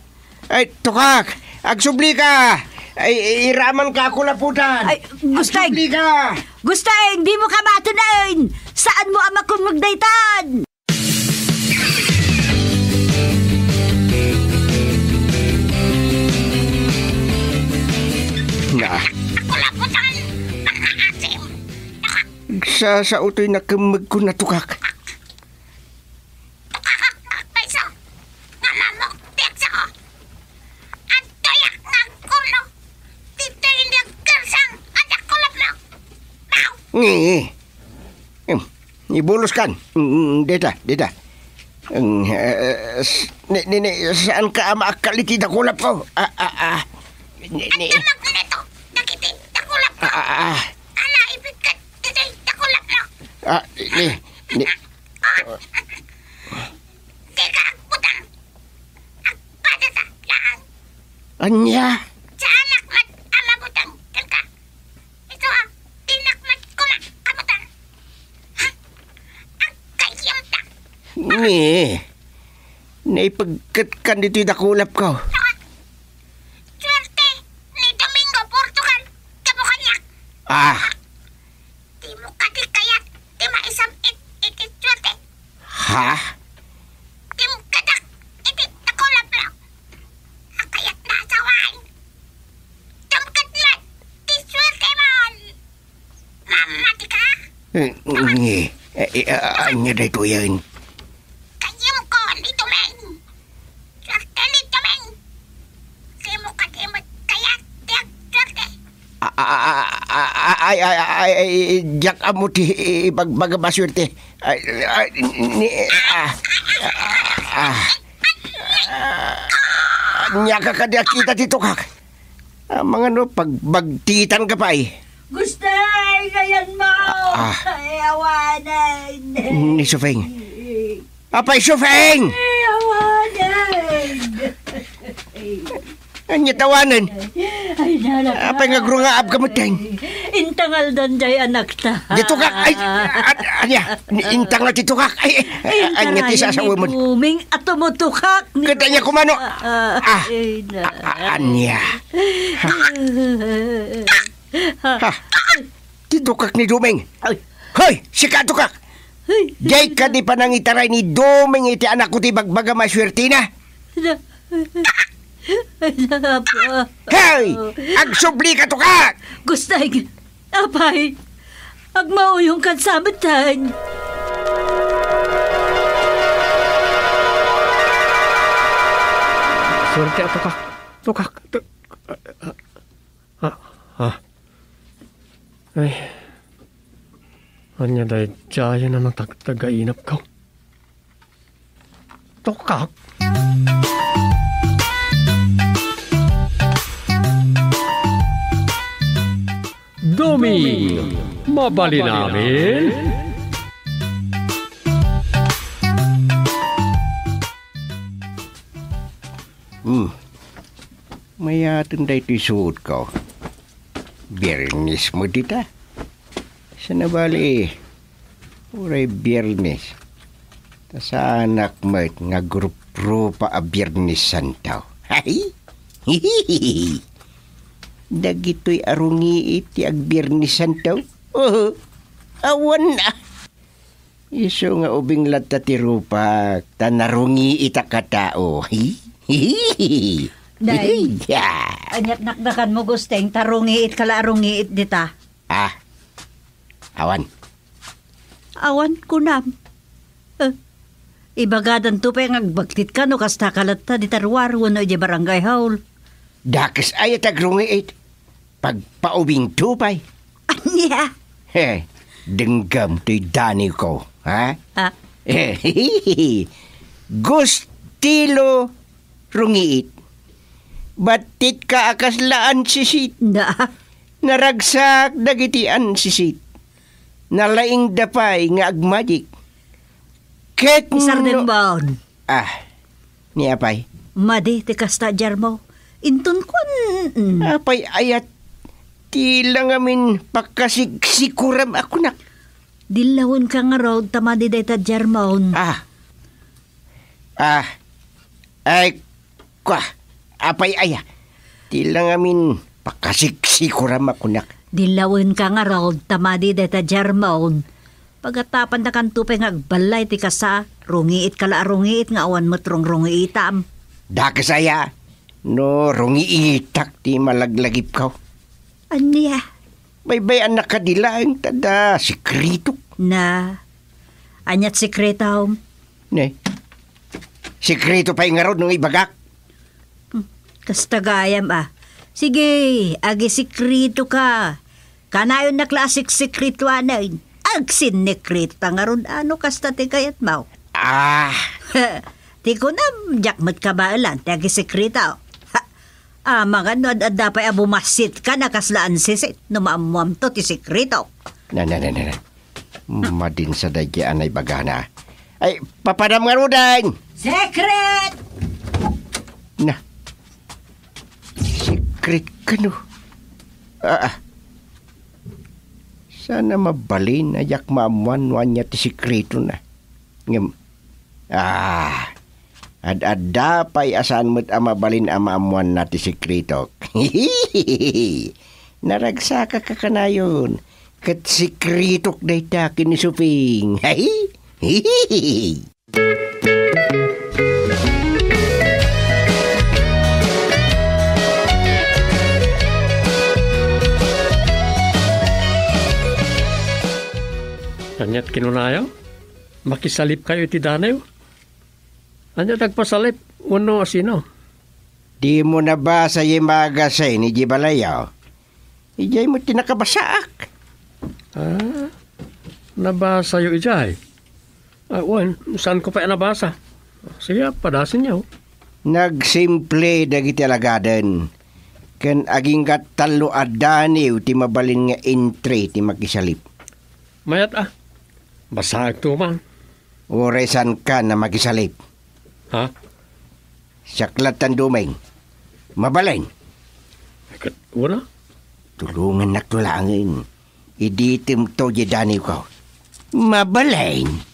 Ay, tukak! Agsubli ka! Ay, iraman ka ako laputan! Ay, Gusteng! Agsubli ka! Gusteng, di mo ka matunaen! Saan mo a makunmeg daytan? Na. Ako laputan! Makaasim! Sasao toy nakemmegko na tukak. Payso nga mamok ti agso. Adtoyak nga agkurno. Ditoy nagkersang a dakulapno. Maw! Ngi. Em, ibulos kan. Mm, dita, dita. Em, eh, s-, ni, ni, ni, saan ka a maakkal iti dakulapko? Ah, ah, ah. Ni, ni. Adda magneto dagiti dakulapko. Ah, ah, ah. Ala, ipikkat ditoy dakulapno. Ah, ni, ni. Dika agbutang. Agpadata laeng. Ania? Saanak met a mabutang kenka. Isu a, dinak met koma a butang. Ha? Agkayyemta. Ni, naipigketkan ditoy dakulapko. Suerte ni Domingo Portugal, gapu kaniak. Ah. Dimo kadi kayat ti maisam-it iti suerte? Ha? Dimkedak iti dakulapno a kayatna a sawen. Dumket met ti suertemon. Mamati ka? Eh, eh. Eh, eh, a-, ania daytoyen? Kayem ko ni Doming. Suerte ni Doming. Kayem ko kadi met kayat, diak suerte. A-, a-, a-, a-, a-, ay, ay, ay, ay, diak ammo ti ibagbagam a suerte. Ay, ay, ni, ah, ah, ah. Ania ka kadi a kita ti tukak? Amangan no pagbagtitan ka pay. Gustay, kayan mo! Ah. Ay, awanan! Ni Sufeng. Apay Sufeng! Ay, awanan! Ania ti awanan? Ay, nalaka. Apay nga agrungaabka metten? Intangaldan jay anakta. Di tukak, ay, an-, ania? Ni-, intangal ti tukak, ay, ay, ania ti sasawemon? Intaray ni Doming a tumutukak ni Ket ania kumano? Ah, ah, ay, na. A-, a-, ania? Ha? Ha? Ti tukak ni Doming. Ay. Hoy, sika tukak! Ay. Diay kadi panangitaray ni Doming iti anakko ti bagbagam a suertina? Na-, na-, apa? Hoy! Agsubli ka tukak! Gustay, apay, agmauyong kan sametan. Suerte a tukak. Tukak. Tu-, ah, ah. Ay. Ania daydiayen a natagtag a inapko? Tukak. Doming, mabalin amin? Hmm. Mayaten daytoy suotko. Biernes met dita. Sana bali, uray Biernes. Ta saanak met nga agruprupa a Biernes Santo. Hay! Dagitoy a rungiit ti ag-Biernes Santo? Oho. Awan a. Isu nga ubing latta ti rupak, ta narungiitak a tao. Hi, hi, hi, hi. Nay, ania ti naknakanmo, Gusteng, ta rungiit ka la a rungiit dita? Ah, awan. Awan, kunam. Eh, ibagadanto pay nga agbagtitka no kasta ka latta dita ruar wenno idiay barangay hall. Dakes aya ti agrungiit? Pagpaubingto pay. Ania? He, denggem toy daniwko, ha? Ah. Gustilo rungiit. Battitka a kasla ansisit. Na? Naragsak dagiti ansisit. Nalaingda pay nga agmatik. Ket no Isardengbaon. Ah, ni apay? Madi ti kasta, Jarmo. Inton kuan, mm. Apay aya ti la ngamin pakasiksikuram a kunak? Dillawenka ngarud ta madi dayta, Jarmo. Ah. Ah. Ay, kua, apay aya? Ti la ngamin pakasiksikuram a kunak. Dillawenka ngarud ta madi dayta, Jarmo. Pagatapandakanto pay nga agballay ti kasta, rungiit ka la a rungiit nga awan met rungrungiitam. Dakes aya no rungiitak ti malaglagipko? Ania? Baybay-annak kadi laeng ta adda sekretok. Na, ania ti sekretom? Ne, sekreto pay ngarud no ibagak. Hmm, kasta gayam a. Sige, agisekretoka. Kanayonnak la a siksekretoanen. Agsinnekretoka ngarud a no kasta ti kayatmo. Ah. Ti kunam, diak met kabaelan ti agisekreto. Ha, amangan no ad-adda pay a bumassitka a kasla ansisit no maammoamto ti sekretok. Na, na, na, na, na. Madin sa daydi a naibagana. Ay, papadam ngaruden! Secret! Na. Secret kano? Ah, ah. Sana mabalin a diak maammoan no ania ti sekretona. Ngem, ah, ad-adda pay a saan met a mabalin a maammoanna ti sekretok. Naragsakak a kanayon, ket sekretok dayta ken ni Suping. Aniat kinunayo? Makisalipkayo iti danew? Aniat agpasalip wenno asino? Dimo nabasa diay magazine idiay balayyo? Idiay met ti nakabasaak. Ah, nabasayo idiay? Ah, wen, saanko pay a nabasa. Sige, padasenyo. Nagsimple dagiti alagaden, ken agingga tallo a danew ti mabalin nga entry ti makisalip. Mayat a, basaekto man. Uray saankan a makisalip. Ha? Siak lattan dumeng. Mabalin. Ket wala. Tulongannakto laengen. Iditemto diay danewko. Mabalin.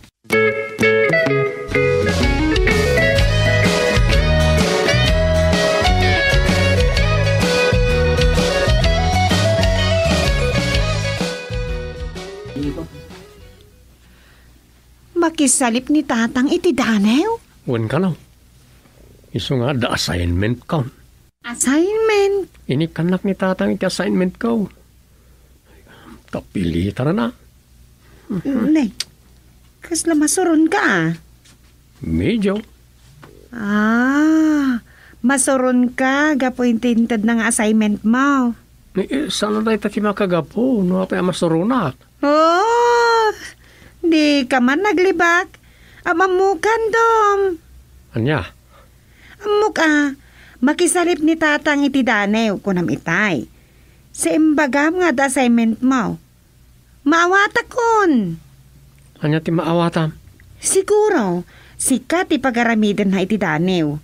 Makisalip ni Tatang iti danew? Wen kano. Isu nga adda assignment kon. Assignment? Inikkannak ni Tatang iti assignment ko. Tapilitaran a. Ne, kasla masuronka a? Medyo. Ah, masuronka gapu iti intedna nga assignment mo. Eh, eh, saan dayta ti makagapu no apay a masuronak? Oh, dika man naglibak. Am-ammokan, Dom. Ania? Ammok a, makisalip ni Tatang iti danew, kunam itay. Sa imbagam nga adda assignment mo. Maawatakon. Ania ti maawatam? Siguro, sika ti pagaramidenna iti danew.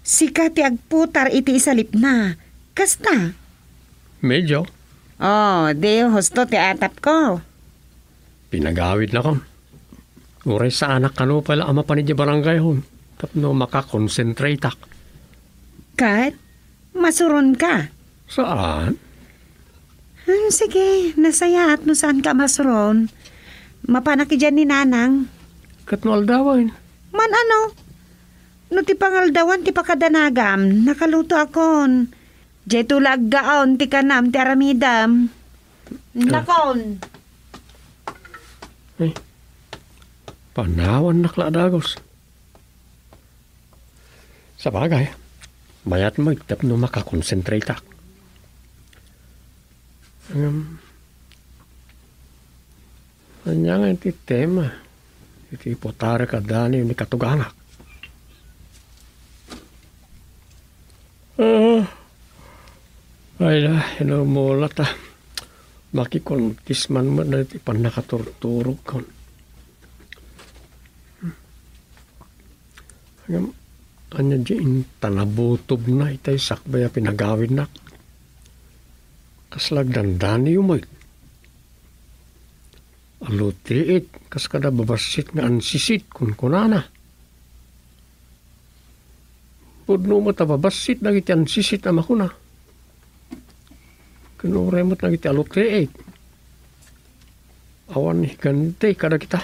Sika ti agputar iti isalipna. Kasta? Medyo. Oh, di husto ti atapko. Pinagawidnakon. Uray saanak kano pay la a mapan idiay barangayhon tapno makakonsentrateak. Ket, masuronka? Saan? Hmm, sige, nasayaat no saanka a masuron. Mapanak idiay ni Nanang. Ket no aldawen? Man ano? No ti pangaldawan ti pakadanagam, nakalutoakon. Diay to la aggaon ti kanam ti aramidam. Eh. Nakon. Eh. Panawannak la a dagus. Sabagay, mayat met tapno makakonsentrateak. Ngem, ania nga iti tema iti iputarek a danew ni katugangak? Ah, ay la, inumula ta. Makikuntis man met dagiti pannakaturturogkon. Ngem, ania diay intanabutobna itay sakbay a pinagawidnak? Kasla agdandaniw met. Alutiit, kas kada babassit nga ansisit, kunkunana. Pudno met a babassit dagiti ansisit a makuna. Ken uray met dagiti alutiit. Awan higante kadagita.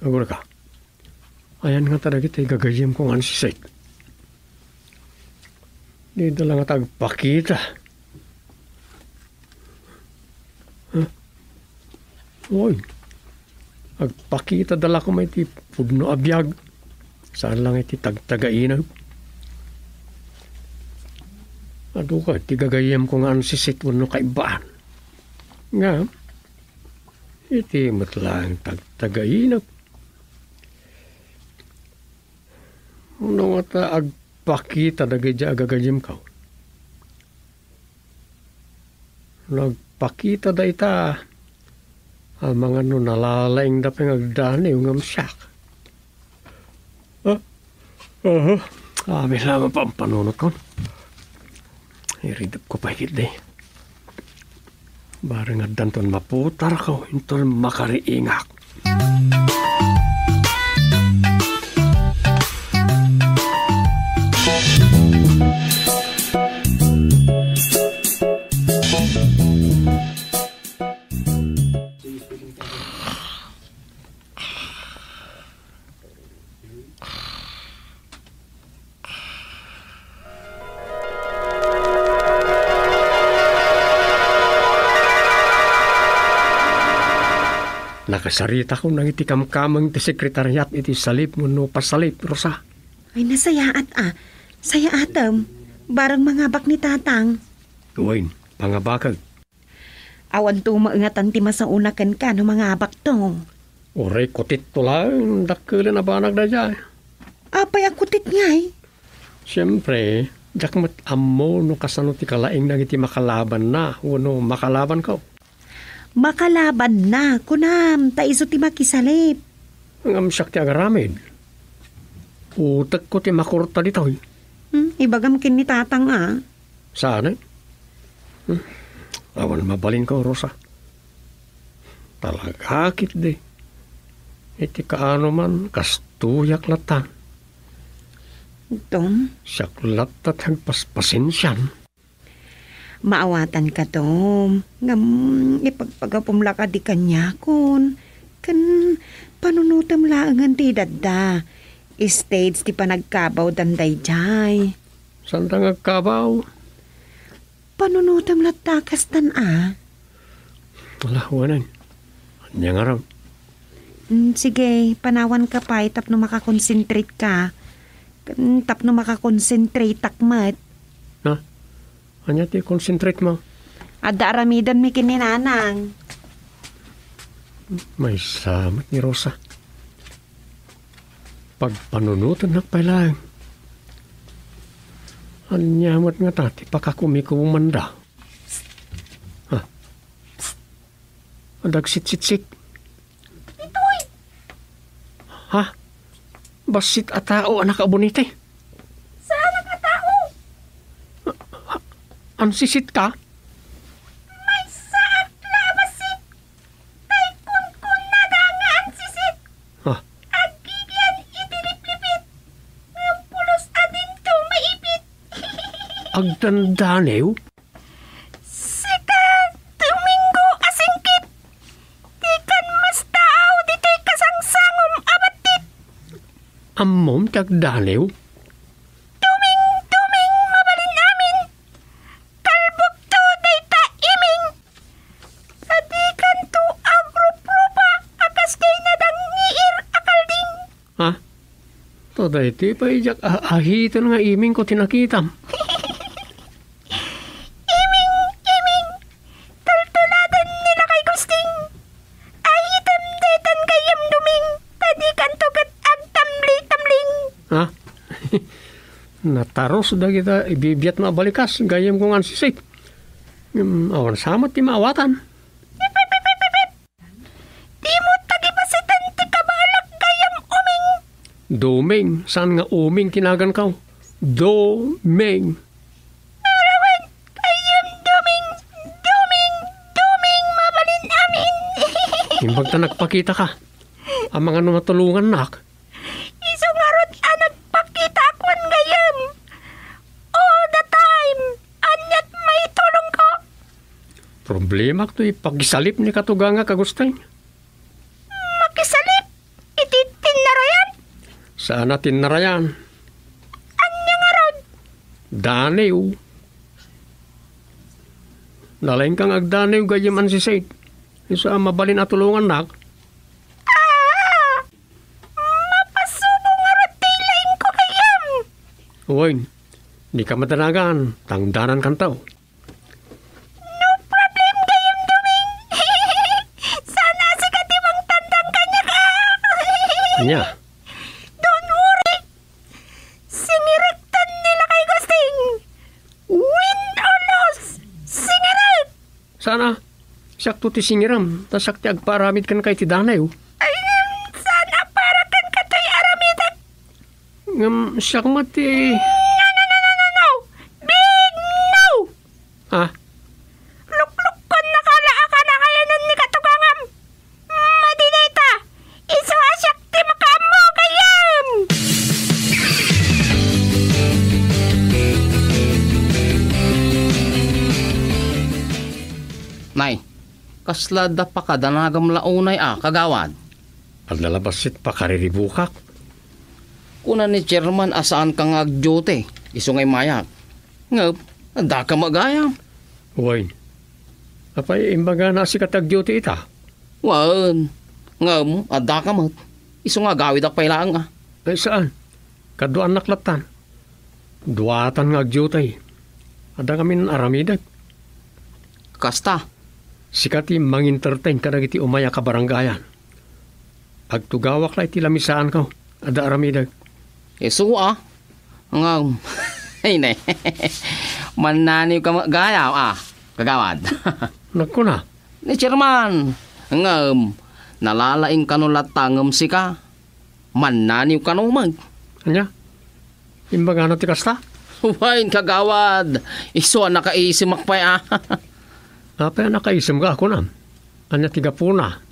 Agurayka. Ayan ngata dagiti gagayyemko nga ansisit. Dida la ngata agpakita. Huh? Oy. Agpakitada la koma iti pudno a biag. Saan lang iti tagtagainag. Adu ka, ti gagayyemko nga ansisit wenno kaibbaan. Nga, iti met laeng tagtagainag. No ngata agpakita dagiti agagayyemko. Nagpakitada ita, amangan no nalalaingda pay nga agdaniw ngem siak. Ah, aha. Amin la mapampanunotkon. Iridepko pay ketdi. Bareng addanton maputarko inton makariingak. Nakasaritakon dagiti kamkameng ti sekretariat iti salip wenno pasalip, Rosa. Ay, nasayaat a. Sayaatem. Bareng mangabak ni Tatang. Wen, pangabakek. Awan to maengatan ti masaona kenka no mangabakto. Uray kutitto laeng, dakkelen a banag daydiay. Apay a kutit ngay? Siempre, diak met ammo no kasano ti kalaing dagiti makalabanna wenno makalabanko. Makalabanna, kunam, ta isu ti makisalip. Ngem siak ti agaramid. Utekko ti makurta ditoy. Hmm, ibagam ken ni Tatang a. Saan? Hmm. Awan mabalinko, Rosa. Talaga ketdi. Iti kaano man, kastoyak latta. Tom? Siak latta ti agpaspasensian. Maawatanka, Tom. Ngem ipagpagapom la kadi kaniakon. Ken panunotem laengen ti edadda. Stage ti panagkabawdan daydiay. Saanta nga agkabaw? Panunotem latta kastan a. Ala, wen. Ania ngarud? Mm, sige, panawanka pay tapno makakonsentrate ka. Mm, tapno makakonsentrate ak met. Ha? Ania ti concentrate mo? Adda aramidenmi ken ni Nanang. Maysa met ni Rosa. Pagpanunotennak pay laeng. Ania met ngata ti pakakumikummanda? Ha? Adda agsitsitsik. Ditoy. Ha? Bassit a tao a nakabuniti? Saanak a tao. Ansisit ka? Maysaak la a bassit. Tay kunkunada nga ansisit. Ha? Aggigian iti liplipit. Ngem pulos a dinto maipit. Agdandaniw? Sika, Domingo a singkit, dikan mastaaw ditoy kasangsangom a battit. Ammom ti agdaniw? Duming, duming, mabalin amin. Kalbokto dayta iming. Ta dikanto agrupropa a kas kayna dangngiir a kalding. Ha? To daytoy pay diak a-, ahiten nga imingko ti nakitam. Iming, iming, tultuladen ni Lakay Gusting. Ahitem daytan gayyem Duming, ta dikanto ket agtamli-tamling. Ha? Natarus dagita ibibiatmo a balikas, gayyemko nga ansisit. Ngem awan sa met ti maawatan. Dimo tagibasiten ti kabalak gayyem Uming. Duming, saan nga Uming ti naganko? Duming. Awen, gayyem Duming, Duming, Duming, mabalin amin. Imbag ta nagpakitaka. Amangan no matulongannak. Isu ngarud a nagpakitaak wen gayyem. All the time. Aniat maitulongko? Problemaak toy pakisalip ni katugangak a Gusting. Makisalip iti tinnarayan? Saan a tinnarayan. Ania ngarud? Daniw. Nalaingka nga agdaniw gayyem ansisit. Isu a mabalin a tulongannak. Ah! Mapasubo ngarud ti laingko gayyem. Wen, dika madanagan, tangdanankanto. No problem gayyem, Duming. Saan a sika ti mangtandang kaniak a. Ania? Don't worry. Singirektan ni Lakay Gusting. Win or lose, singirek. Saan a, siakto ti singiram, ta siak ti agpaaramid kenka iti danayo. Ay, saan a para kenka toy aramidek? Ngem siak met ti... No, no, no, no, no, no. Big no! Ha? Luklukkonnaka la a kanakayanan ni katugangam. Madi dayta, isu a siak ti makaammo gayyem! Nay, kasla adda pakadanagam la unay a, kagawad? Adda la bassit pakariribukak. Kuna ni Chairman a saanka nga agduty, isu nga immayak. Ngem, addaka met gayam. Wen. Apay, imbagana a sika ti agduty ita? Wen. Ngem, adda ka met. Isu nga agawidak pay laeng, a. Ay, saan? Kaduaannak lattan. Duatan nga agdiutay. Adda ngamin aramidek. Kasta. Sika ti mangentertain kadagiti umay a kabarangayan. Agtugawak la iti lamisaanko. Adda aramidek. Isu, a. Ngem, ay, ne. Mannaniw ka met gayaw, a, kagawad. Nagkuna. Ni Chairman, ngem, nalalaing kano latta ngem sika. Mannaniw kano met. Ania? Imbagana ti kasta? Wen, kagawad. Isu a nakaisimak pay, a. Apay a nakaisimka, kunam? Ania ti gapuna?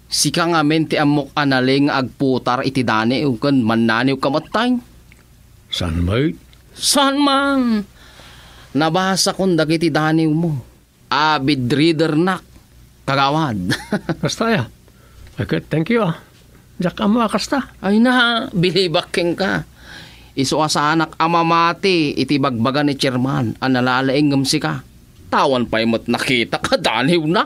Sika ngamin ti ammok a naleng nga agputar iti daniw ken mannaniw ka met, tay. Saan met? Saan man? Nabasakon dagiti daniwmo. Avid readernak, kagawad. Kasta aya? Ay, ket thank you, a. Diak ammo a kasta. Ay na, bilibak kenka. Isu a saanak a mamati iti bagbaga ni Chairman a nalalaing ngem sika. Awan pay met nakitak a daniwna.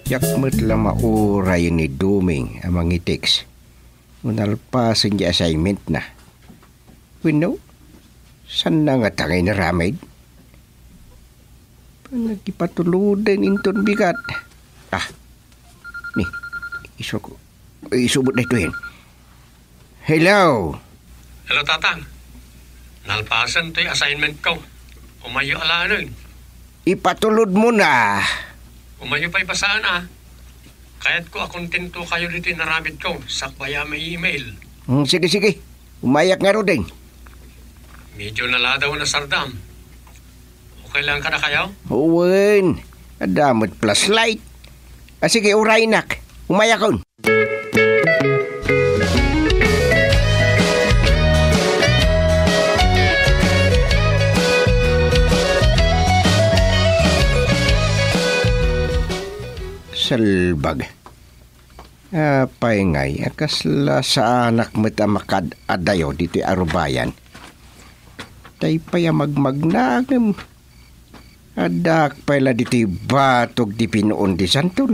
Diak met la mauray ni Doming a mangitext. Nalpasen ti assignmentna. Wenno, saanna ngata nga inaramid? Nagipatuloden inton bigat. Ah, ni, isu ko. Isu met daytoyen. Hello? Hello, Tatang. Nalpasen toy assignment ko. Umayo alaen. Ipatulod mo na. Umayo pay basaan, a. Kayatko a kontento kayo ditoy inaramid ko, sakbay a may email. Hmm, sige, sige. Umayak ngaruden. Medyo naladaw na sardam. Okay lang kadakayo? Wen, adda met flashlight. A, sige, uraynak. Umayakon. Salbag. Apay ngay a kasla saanak met a makaad-adayo ditoy arubayan? Tay pay a magmagna ngem addaak pay la ditoy batog ti pinuon ti santol.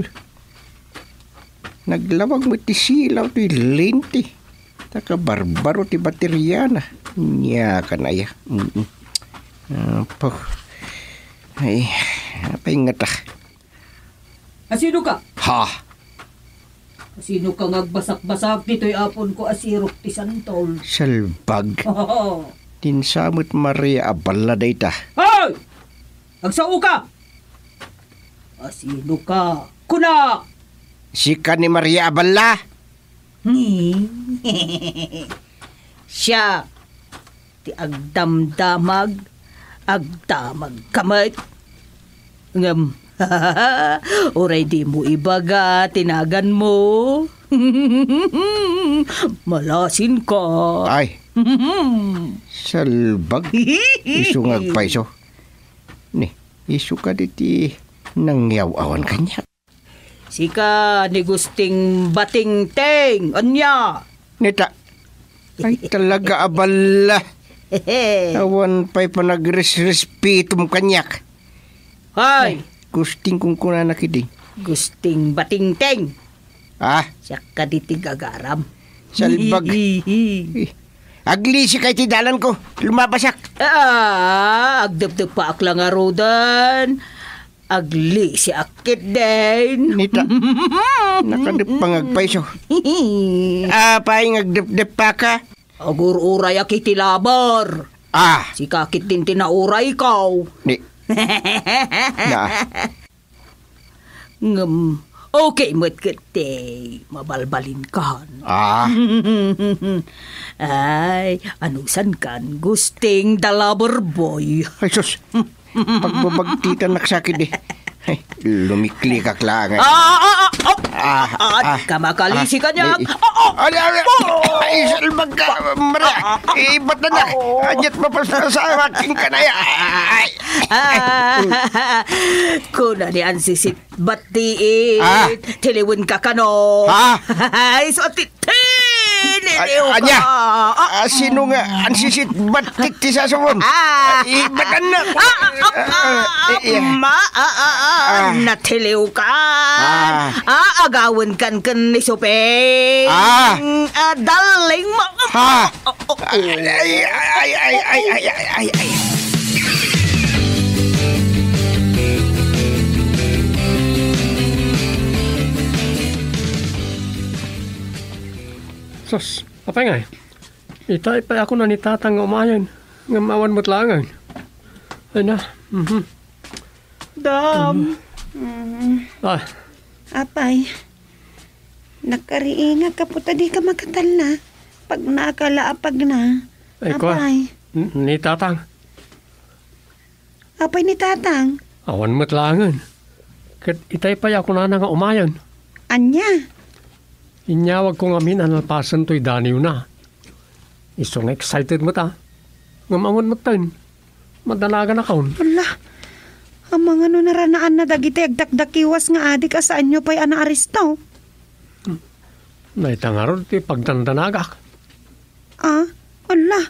Naglawag met ti silaw ti lente. Ta kabarbaro ti bateriana. Nia kan aya. Mm-mm. Apo. Ay, apay ngata? Asino ka? Ha? Asino ka nga agbasakbasak ditoy aponko a sirok ti santol? Salbag. Ti insamet Maria Aballa dayta. Hoy! Agsao ka! Asino ka? Kuna! Sika ni Maria Aballa? Siak ti agdamdamag, agdamag ka met. Ngem, uray dimo ibaga ti naganmo. Malasin ka. Ay. Salbag. Isu nga agpayso. Ni, isu kadi ti nangyaw-awan kaniak. Sika ni Gusting Batingting, ania? Nita, ay talaga, Aballa. Awan pay panagresrespetom kaniak. Hoy! Ay, Gusting kunkunana kidi. Gusting Batingting. Ah? Siak kadi ti gagaram. Salbag. Eh, aglisi kay ti dalan ko. Lumabasak. Ah, agdepdepaak la ngaruden. Aglisiak ketdin. Nita, nakadep nga agpayso. Apay nga agdepdepaka? Agur-urayak iti labar. Ah. Sika ketdin ti naurayko. Ni. Na. Ngem, okay met ketdi, mabalbalinkan. Ah. Ay, anusankan, Gusting the Lover Boy. Ay, sus. Pagbabagtitan nagsakit eh. Ay, lumiklikak lang, eh. Ah, ah, ah, ah, Ah, ah, ah, di ka makalisi ah, kaniak. eh, Ah, ah, ay, ay, ay, oh. Ay, salbag ka, Maria. Ah, ah, ah, Ibat na na. oh. Anyat mapasasawa, king ka na ya. Ay. Ah, kuna ni Ansisit, ba't di Ah. tiliwen ka kano? Ah. Ay, so, ti-, ti-, Ay, niliw. Ania? Ah, ah, ah. Ah, sino nga ansisitbattit ti sasawam? Ah. Ay, batanna. Ah, ah, ah, ah, ah, eh, eh. Ma, ah, ah, ah, ah. Natiliw ka. Ah. Ah, agawen kan ken ni Suping. Ah. Ah, darling mo. Ha? Oh, oh, oh. Ay, ay, ay. Sus, apay ngay? Itay pay ako na ni Tatang nga umayen, ngem awan met laengen. Ay na, mhm. Dam. Mm. Ah. Apay, nakariingak ka po ta di ka makatalna. Pag nakala a pagna. Ay, kwa. Apay. N-, ni Tatang. Apay ni Tatang? Awan met laengen. Ket itay pay a kunana nga umayen. Ania? Inyawagko ngamin a nalpasen toy daniwna. Isu nga excited met a. Ngem awan metten. Madanaganakon. Ala, amangan no naranaanna dagiti agdakdakiwas nga adik a saanyo pay a naaristo. Dayta ngarud ti pagdandanagak. Ah, ala.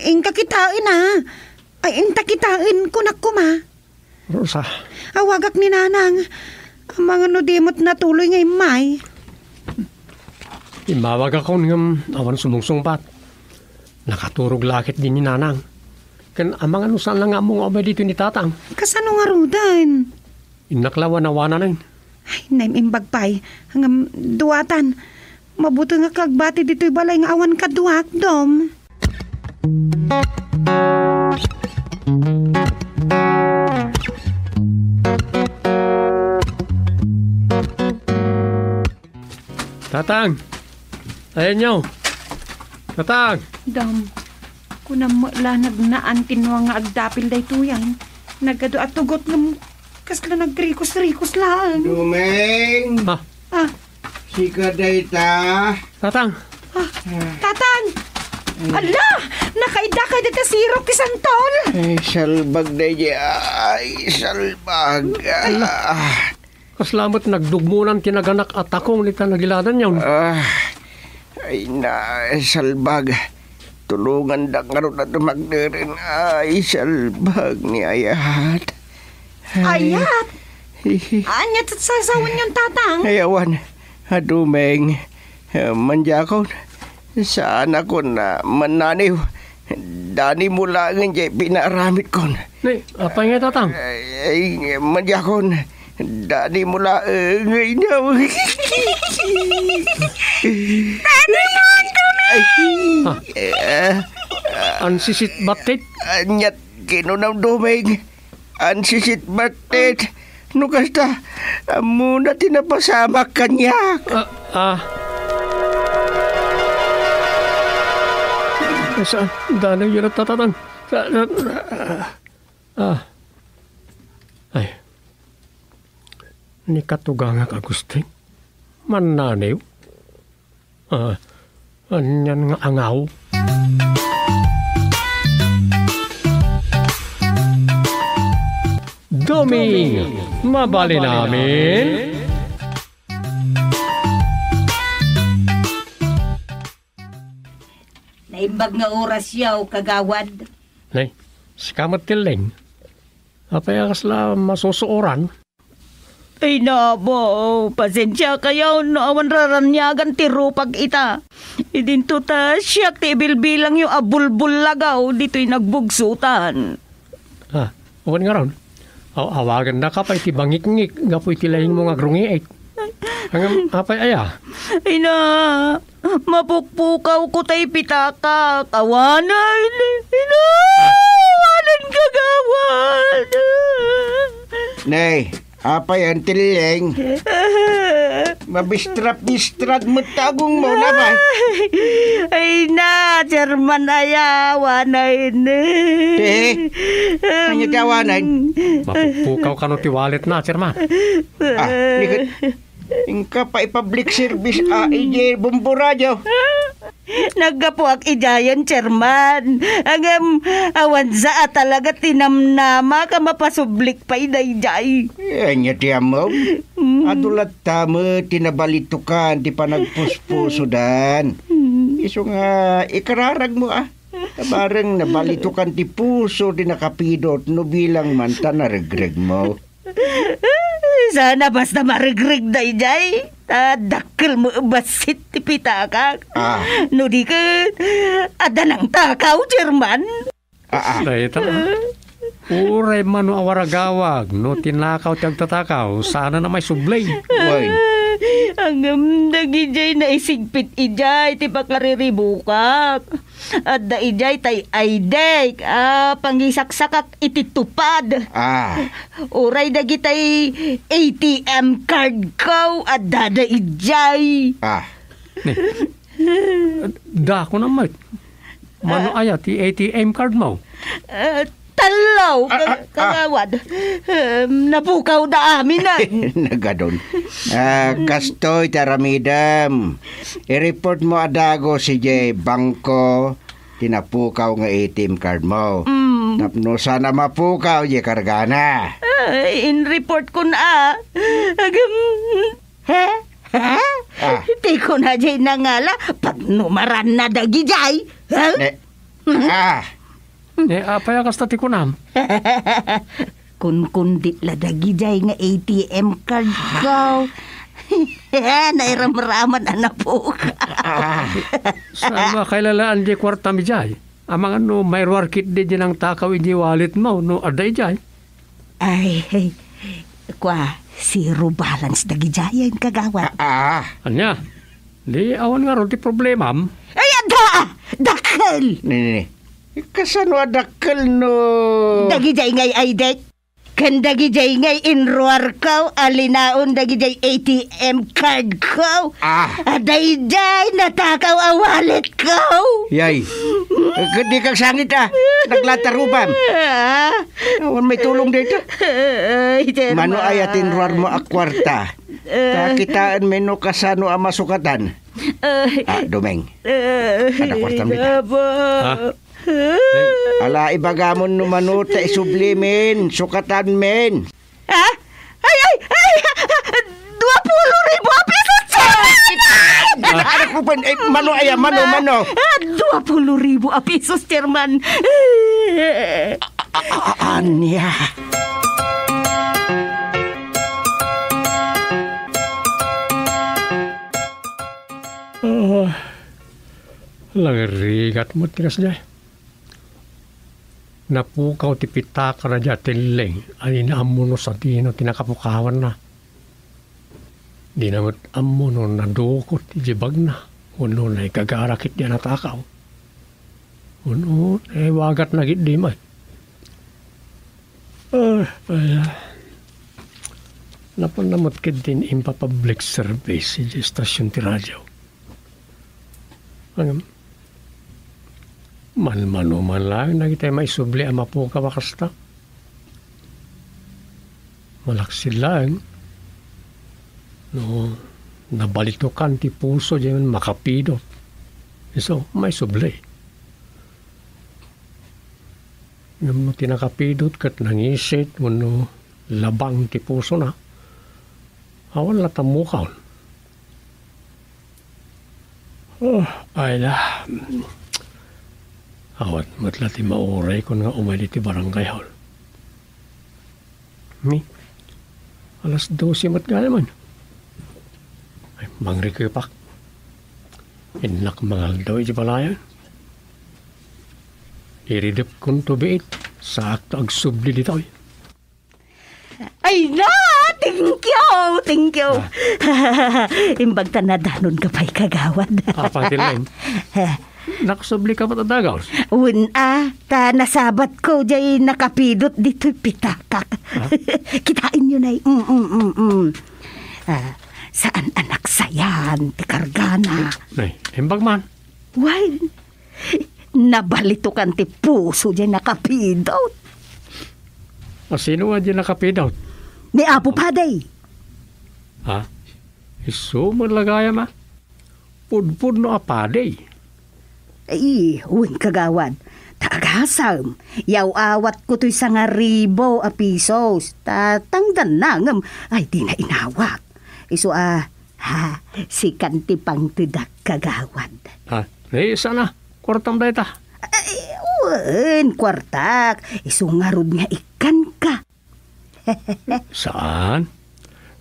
Inka kitaen, ah. Ay, inta kitaen, kunak koma. Rosa. Awagak ni Nanang. Amangan no di met natuloy nga immay. Immawagakon ngem awan sumungsungbat. Nakaturog la ket di ni Nanang. Ken amangan no saan la nga ammo nga umay ditoy ni Tatang. Kasano ngaruden? Innak la wanawananen. Ay, naim-imbag pay. Ngem duatan. Mabutengak nga agbati ditoy balay nga awan kaduak, Dom. Tatang! Ayanyo! Tatang! Dam, kunam met la nagnaan ti nuang nga agdapil daytoyen. Nagadu a tugot ngem kasla nagrikos-rikos laeng. Dumeng! Ah. Ah. Sika dayta? Tatang! Ah, Tatang! Ay. Ala! Nakaidda kay dita sirok ti santol! Ay, salbag daydi. Ay, salbag. Ala. Ah. Kasla met nagdugmonan ti naganak a takong dita nagiladanyon. Ah, ay na, salbag. Tulongandak ngarud a dumagderen. Ay, salbag ni ayat. Ay. Ayat? Ania ti sasawenyon, Tatang? Ay, awan. A, Dumeng. Eh, mandiakon. Saanakon a mannaniw. Danimo laengen diay pinaaramitkon. Ni, apay nga, Tatang? Ay, ay, mandiakon. Danimo laengen. Tatang, Dumeng! Ay, ah. Eh, ansisitbattit? Aniat kinunam, Dumeng? Ansisitbattit. No kasta, ammona ti napasamak kaniak. Ah, ah. Saan? Danay yun at tatatan. Sa-, ah. Ay. Ni katugangak, Agustin. Mannaniw? Ah, anian nga angaw? Doming, mabalin amin? Naimbag nga oras yaw, kagawad. Nay, sika met ti Leng. Apay a kasla masusuoran? Ay, nabo, pasensia kayo no awan raraniagan ti rupag ita. Idinto ta siak ti ibilbilangyo a bulbullagaw ditoy nagbugsutan. Ah, awan ngarud. Aw-, awagannaka pay ti bangikngik gapu iti laingmo nga agrungiit. Ngem, apay aya? Ina, mapukpukawko tay pitakak. Awanen, ina, awanen, kagawad. Nay, apay, Auntie Leng? Mabistrap-bistrap met ta agungmo, napay? Ay na, Chairman, aya, awanen. Te, ania ti awanen? Mapukpukaw kano ti wallet na, Chairman. Ah, ni ket, inka pay public service, ah, idiay bombo radio. Naggapuak idiayen, Chairman. Ngem, awan sa a talaga ti namnama ka mapasublik pay daydiay. Eh, ania ti ammom? Mm. Adu latta met ti nabalitokan ti panagpuspusodan. Mm. Isu nga ikararagmo, a. Bareng nabalitokan ti puso ti nakapidot no bilang man ta naregregmo. Sana basta maregreg daydiay. Ta dakkel met bassit ti pitakak. Ah. No di ket, adda nangtakaw, Chairman. Ah, ah. Dayta, a. Uray mano a waragawag, no tinakaw ti agtatakaw, saan a maisubli. Wen. Ngem dagidiay naisigpit idiay ti pakariribukak. Adda idiay tay I D a pangisaksakak iti tupad. Ah. Uray dagitay A T M card ko, adda da idiay. Ah. Ni, dako na met. Mano Ah. aya ti A T M card mo? Ah, tallo, Ah, ka-, ah, ah. kagawad. Em, napukaw da amin, ah. Nagadon. Ah, kastoy ti aramidem. I-report mo a dagus idiay bangko ti napukaw nga A T M card mo. Mm. Tapno saan a mapukaw diay kargana. Ay, in-report ko na, ah. Agam, Ha? Ha? Ah. Ti kuna jay nangala, pagnumaranna dagidiay. Ha? Ne-, Hmm? ah. Ne, apay a kasta ti kunam? Kunkundit la dagidiay nga A T M card ko. Nairamraman a napukaw. Ah. Saan a kailalaan di kuartam idiay? Amangan no mairuar ketdi di nangtakaw iti wallet mo no adda idiay? Ay, kua, zero balance dagidiayen, kagawad. Ah, ah. Ania? Di awan ngarud ti problemam? Ay, adda! Dakkel! Ni, ni, ni. Kasano a dakkel no Dagidiay ngay I D ken dagidiay ngay inruar ko a linaon dagidiay A T M card ko. Ah. Adda idiay natakaw a wallet ko. Yay. Ket di kang sangit, a. Naglatarubam. Ah. Awan may tulong dayta. Ay, Chairman. Mano aya ti inruar mo a kuarta? Eh. Ta kitaen mi no kasano a masukatan. Ay. Ah, Dumeng. Eh, Kada kuartam dita. Apo. Ha? Ala, ibagamon no mano ta isublimin, sukatanmin. Ha? Ay, ay, ay! Dua pulo ribu a pesos, Chairman! Ay! Anak ko pa, eh, mano aya, mano, mano? Ah, dua pulo ribu a pesos, Chairman. A-, a-, a-, ania? Ah, lagrigat mo ti kasdiay. Napukaw ti pitakana diay a telleng a dina ammo no sadino ti nakapukawanna. Dina met ammo no nadukot iti bagna wenno naikagara ketdi a natakaw. Wenno naiwagatna ketdi met. Ah, ay, napanna met ketdin impapublic service iti estasion ti radio. Ngem, manmano man laeng dagiti maisubli a mapukaw a kasta. Malaksid laeng no nabalitokan ti puso diay makapidot. Isu, maisubli. Ngem no ti nakapidot ket nangisit wenno labang ti pusona, awan la tammukaon. Oh, ay la. Awan met la ti mauraykon nga umay iti barangay hall. Ni, alas dose met gayam. Ay, mangrikepak. Innak mangaldaw iti balayan. Iridepkonto biit, saakto agsubli ditoy. Ay na! Thank you! Thank you! Ah. Imbag ta nadanonka pay, kagawad. Apay ti laeng? Naksubli ka met a dagus? Wen a, ta nasabatko diay nakapidot ditoy pitakak. Ah? Kitaenyo, nay. Mm, mm, mm, mm. Ah, saan a naksayan ti kargana. Nay, imbag man. Wen, nabalitokan ti puso diay nakapidot. A, sino nga diay nakapidot? Ni Apo Padi. Ha? Isu met la gayam a? Pudpudno a padi. Ay, wen, kagawad. Ta agasem, yaw-awatko toy sangaribu a pesos. Ta tangdanna ngem, ay, dina inawat. Isu a, ha, sikan ti pangtedak, kagawad. Ha? Di, sana. Kuartam dayta. Ay, wen, kuartak. Isu ngarud nga ikkanka. Saan?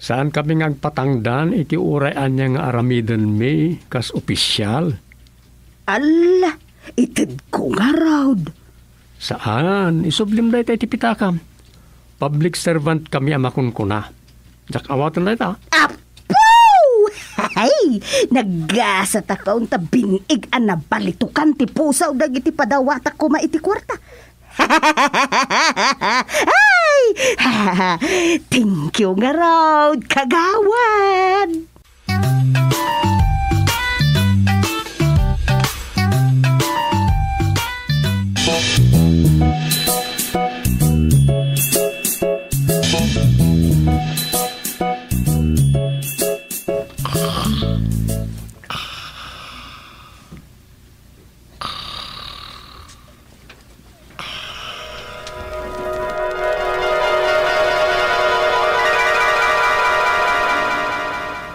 Saan kami nga agpatangdan iti uray ania nga aramidenmi kas opisyal? Alla, itedko ngarud. Saan, isublim dayta iti pitakam. Public servant kami a makunkuna. Diak awaten dayta. Apo! Hay! Naggasat a kaon ta bin-ig a nabalitukan ti pusaw dagiti padawatak koma iti kuarta. Ay! Thank you ngarud, kagawad!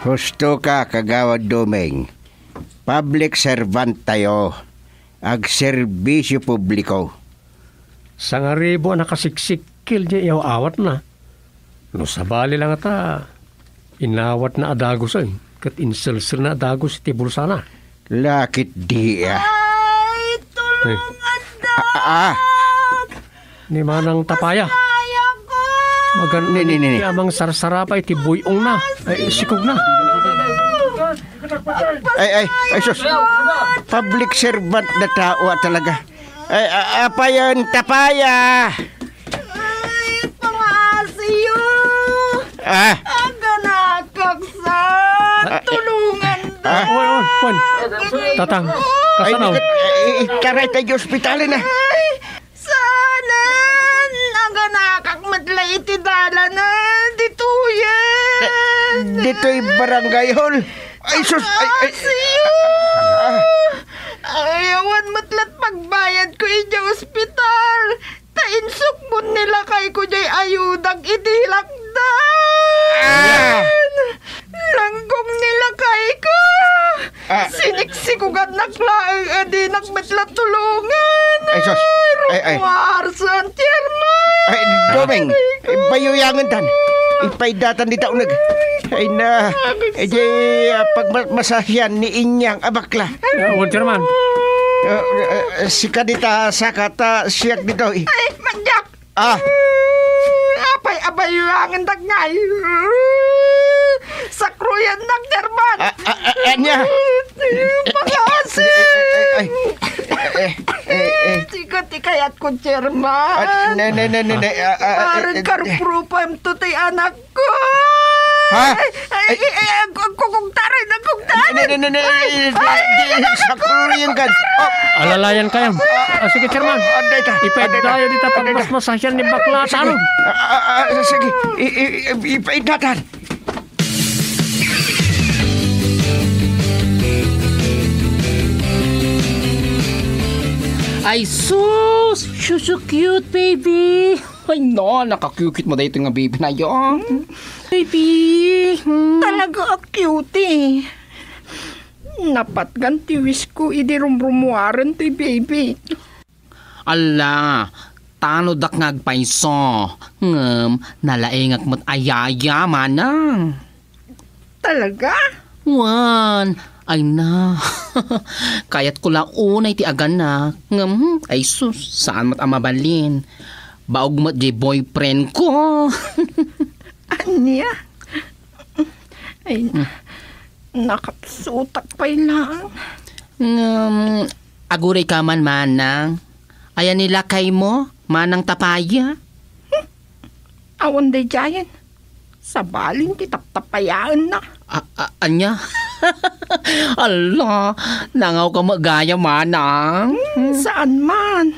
Husto ka, Kagawad Doming. Public servant tayo. Agserbisyo publiko. Sangaribu a nakasiksikkel diay iyaw-awatna. No sabali la ngata, inawatna a dagus, ay, ket inselselna a dagus iti bulsana. Lakit di, ah. Ay, tulongan da! Ah, ah, ah. Ni Manang Tapaya. Sayang ko! Magan-, ni, ni, ni, ni. Amang sarsarapa iti buy-ongna. Ay, sikogna. Ay, ay, ay, sus. Public servant na tao, ah, talaga. Ay, a-, apayen, Tapaya! Ay, pangasiyo! Ah! Aganakak sa Ah, tulungan ah. Oy, oy, Juan. Tatang, ay, kasano? Ay, ikaray tayo ospitalen, ah. Ay, saanen? Aganakak met la iti dalanen, ditoyen. Ditoy barangay hall. Ay, sus! Ay, ay. Asiyo! Ah. Ay, awan met lat pagbayad ko idiay ospital. Ta insukbon ni lakay ko diay ayudak iti lakdan. Ah! Langgong ni lakay ko. Ah. Siniksikugannak laeng a dinak met la tulongan. Ay, sus. Ay, ay. Ruar, San German. Ay, Doming. Ay, ko. Ibayuyangentan. Ipaidatan dita uneg. Ay na. Ay, di, ah, pagma-, masahian ni Inyang a bakla. Ah, Juan German. Ah, ah, sika dita, saka ta siak ditoy. Ay, madiak. Ah. Apay, abayuyangendak ngay. Sakruyan nak, German. Ah, ah, ah, ania? Pangasi. Ay, ay, ay, ay, ay, ay, ay. Sika ti kayat ko, German. Ah, ne, ne, ne, ne, ne, ah, ah, ah, Parang eh, eh, karuprupaem to ti anak ko. Ha? Ay, ay, ay, ay, ag-, agkukugtaray, nagkugtaray. Ne, ne, ne, ne, ay, di, ay, di, ay, sakruyan kan. Oh. Alalayan kayo. Ah, sige, German. Adda ita. Ipaidaya dita pagmasmasahyan ni bakla, sige. Ah, ah, ah, sige. I, i, i, ipaidatan. Ay, sus! You're so cute, baby! Ay, no, naka-cute mo daytoy nga baby na yon. Baby, hmm. Talaga a cutie. Napatgan ti wish ko idi rumrumuaren ti baby. Alla, tano dak nga agpayso. Ngem, nalaingak met a yaya, manang. Talaga? Wen, ay na. Kayatko la unay ti aganak. Ngem, hmm, ay sus, saan met a mabalin. Baog met di boyfriend ko. Ania? Ay, hmm. Nakapsutak pay lang. Ngem, aguray ka man, manang. Ayan ni lakay mo, manang Tapaya? Hmm. Awan daydiayen. Sabalin ti taptapayaenna. A-, a-, ania? Alla, nangaw ka met gayam, manang. Hmm, saan man.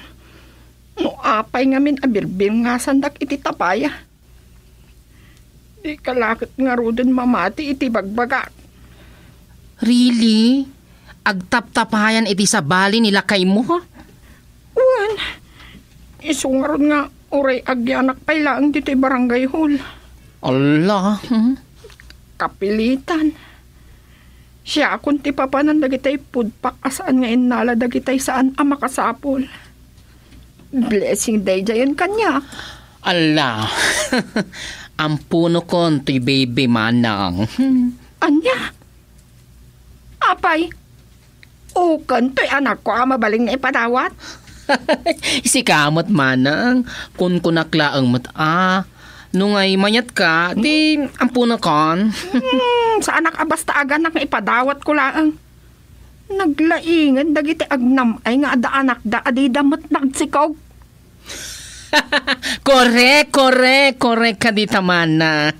No apay ngamin a birbirngasandak iti Tapaya. Dika la ket ngaruden mamati iti bagbagak. Really? Agtaptapayan iti sabali ni lakay mo? Wen, isu ngarud nga uray agyanak pay laeng ditoy barangay hall. Alla, hmm? Kapilitan. Siakon ti papanan dagitay pudpak a saan nga innala dagitay saan a makasapul. Blessing daydiayen kaniak. Alla, ampunokon toy baby, manang. Ania? Apay, uken toy anakko a mabalin nga ipadawat? Sika met, manang, kunkunak laeng met a. No ngay mayatka, di ampunakon. Hmm, saanak a basta aganak nga ipadawatko laeng. Naglaingen dagiti agnam-ay nga adda anakda a dida met nagsikog. Korek, korek, korek kadita, mana.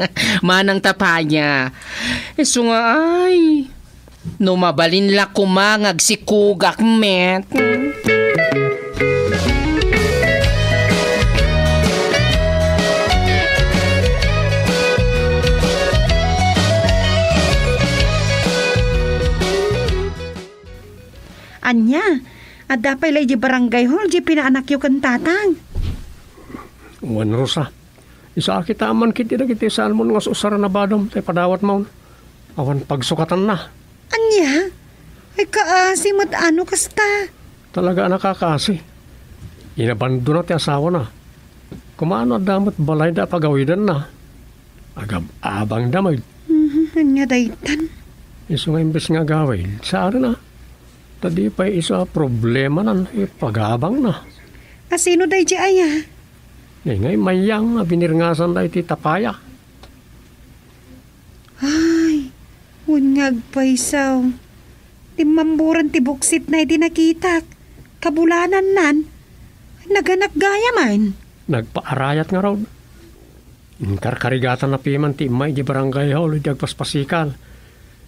Manang Tapaya. Isu nga ay, no mabalin la koma nga agsikogak met. Ania? Adda pay la idiay barangay hall diay pinaanakyo ken tatang? Wen, Rosa. Isu a kitaem man ketdi dagiti saanmon nga usar-usaran a badom ta ipadawatmon. Awan pagsukatanna. Ania? Ay, kaasi met a no kasta. Talaga a nakakaasi. Inabandona ti asawana. Koma no adda met balayda a pagawidanna. Agab-abangda met. Mhm, ania daytan? Isu nga imbes nga agawid, saanen a. Ta di pay isu a problemanan, ipagabangna. A sino daydiay aya? Ay, ngay Mayang a binirngasanda iti Tapaya. Ay, wen nga agpayso. Timmamburan ti buksitna idi nakitak. Kabulanannan. Naganak gayam. Nagpaarayat ngarud. Inkarkarigatanna piman ti immay idiay barangay hall idi agpaspasikal.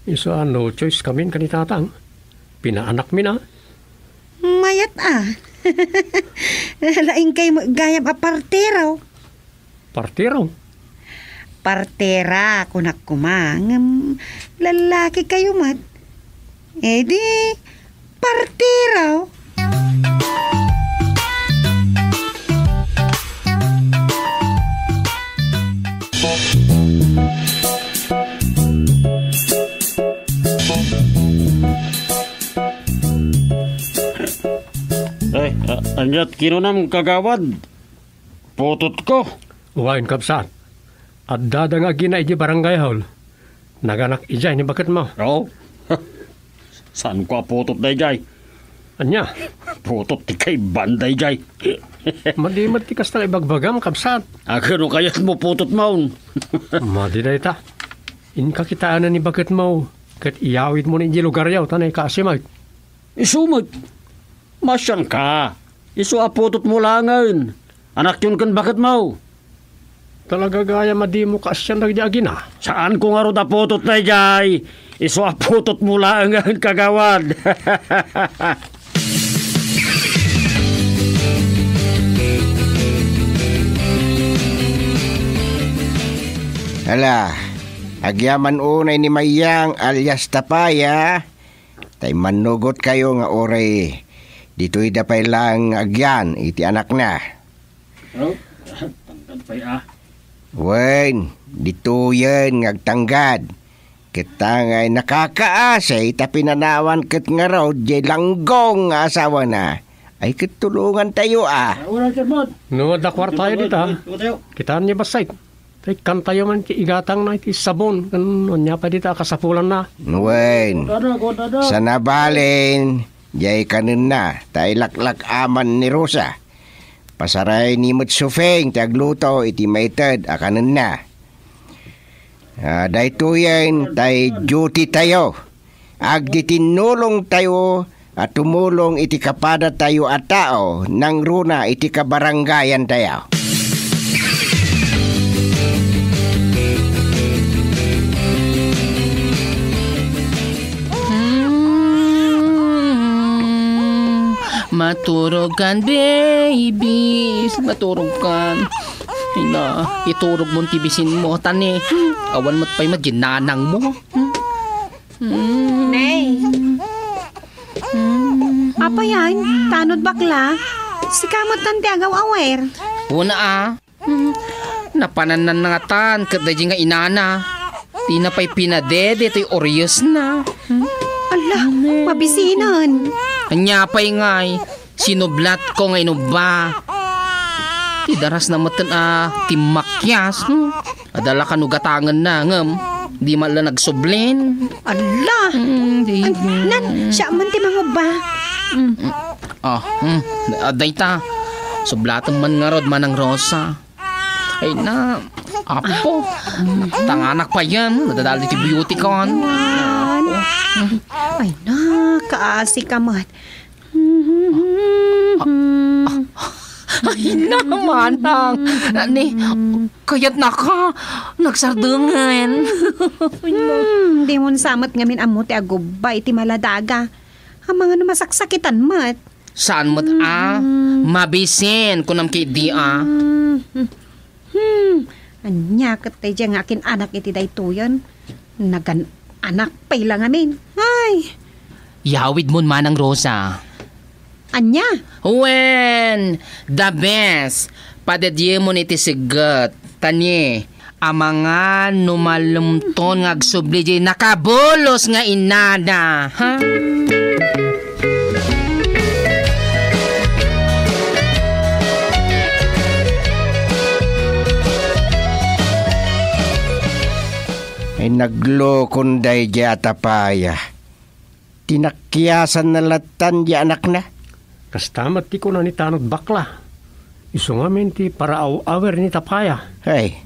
Isu a no choice kamin ken ni tatang. Pinaanakmin a. Mayat a. Laingkay met gayam a partero. Partero? Partera, kunak koma, ngem lallakikayo met. E di, partero. Ay, a-, aniat kinunam, kagawad? Putotko. Wen, kabsat. Addada nga agina idiay barangay hall. Naganak idiay ni baketmo. Oo. Saanko a putot daydiay? Ania? Putot ti kaiban daydiay. Madi met ti kasta nga ibagbagam, kabsat. Akin no kayatmo putotmon. Madi dayta. Inka kitaen ni baketmo, ket iyawidmon idiay lugaryo, ta naikaasi met. Isu met. Maasianka. Isu a putotmo laengen. Anakyon ken baketmo. Talaga gayam a dimo kaasian dagiti agina. Saanko ngarud a putot daydiay. Isu a putotmo laengen, kagawad. Ala, agyaman unay ni Mayang alias Tapaya. Ta immannugotkayo nga uray ditoyda pay laeng nga agyan iti anakna. Oh, tangkad pay a. Wen, ditoyen nga agtangkad. Ket ta ngay nakakaasi ta pinanawan ket ngarud diay langgong nga asawana. Ay ket tulongantayo a. Ah, wala, Sir Mon. No, adda kuartayo dita. Tulongantayo. Kitaenyo bassit. Tay kantayo man ti igatangna iti sabon, ken ania pay dita a kasapulanna? Wen, sana balen, diay kanenna, ta ilaklak-aman ni Rosa. Pasarayni met Sufeng ti agluto iti maited a kanenna. Ah, daytoyen tay duty tayo. Agtitinnulongtayo a tumulong iti kapadatayo a tao nangruna iti kabarangayantayo. Mm, maturog kan, babies. Maturog kan. Ina, iturog mo ti bisin mo, tani. Awan met pay met nanang mo. Mm. Nay. Mm. Apo yan, tanod bakla. Sika met tan ti agaw-awer. Una a. Mm. Napanannan na nga tan, ket daydi nga inana. Dina pay pinadede toy uriesna. Hmm? Ala, mabisinan. Ania pay ngay, sinublatko nga inubba. Ti darasna metten a timmakias, hmm? Adda la kano gatangenna, ngem di man la nagsublin. Ala! Hmm, di. Ay, nan, siak man ti mangubba. Hmm. Ah, hmm. Ah, dayta. Sublatem man ngarud, Manang Rosa. Ay na, apo. Tanganak pa yan. Nadadali ti beauty con. Ay na, kaasi ka met. Ay na, manang. Ni, kayatnaka. Nagsardengen. Hmm, di mo sa met ngamin ammo ti agubba iti maladaga. Amangan no masaksakitan met. Saan met a? Mm. Mabisin, kunam ketdi a. Mm. Hmm. Ania ket daydiay nga akin-anak iti daytoyen? Nagan-anak pay la ngamin. Ay! Yawidmon, Manang Rosa. Ania? Wen, the best. Padadyemon iti sigget. Tani, amangan no malemton nga agsubli diay nakabulos nga inana, ha? Ay, naglokon daydiay a tapaya. Ti nakiasanna lattan diay anakna. Kasta met ti kuna ni Tanod Bakla. Isu ngamin ti paraaw-awer ni Tapaya. Ay,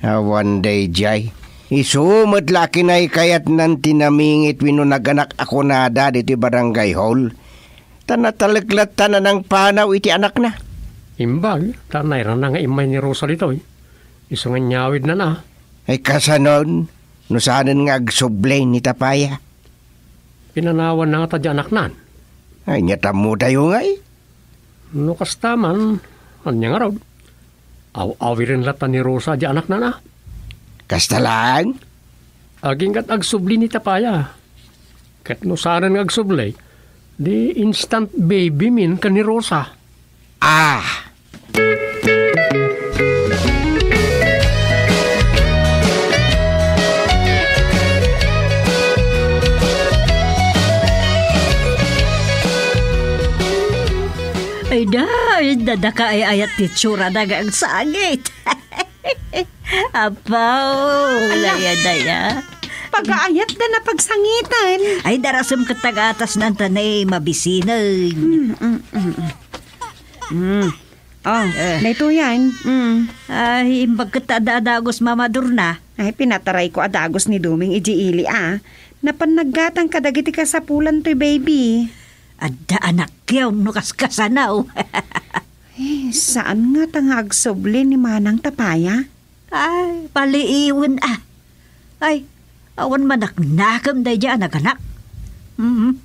awan daydiay. Isu met la a kinaykayatnan ti namingit wenno naganak a kunada ditoy barangay hall. Ta natalek lattan a nangpanaw iti anakna. Imbag, ta nairana nga immay ni Rosa ditoy. Isu nga inyawidna na. Ay, kasanon, no saanen nga agsubli ni Tapaya? Pinanawanna ngata diay anaknan. Ay, ania tammotayo ngay? No kasta man, ania ngarud? Aw-awiden latta ni Rosa diay anaknan a. Kasta laeng? Agingga't agsubli ni Tapaya. Ket no saanen nga agsubli, di instant baby min ken ni Rosa. Ah! Ay da, ay, dadaka ay ayat ti itsura na nga agsangit. Apaw, ala, daya, daya. Pagaayatda na pagsangitan. Ay, darasem ket tagatas nan tanay, mabisinen. Mm, mm, mm, mm. Mm. Oh, eh. Daytoyen. Mm. Ay, imbag ket ta adda a dagus mamadurna. Ay, pinatarayko a dagus ni Duming idiay ili a. Napan naggatang kadagiti kasapulan toy baby. Adda anakyo no kaskasano. Eh, saan ngata nga agsubli ni Manang Tapaya? Ay, paliiwen a. Ay, awan manaknakem daydiay a naganak. Mm.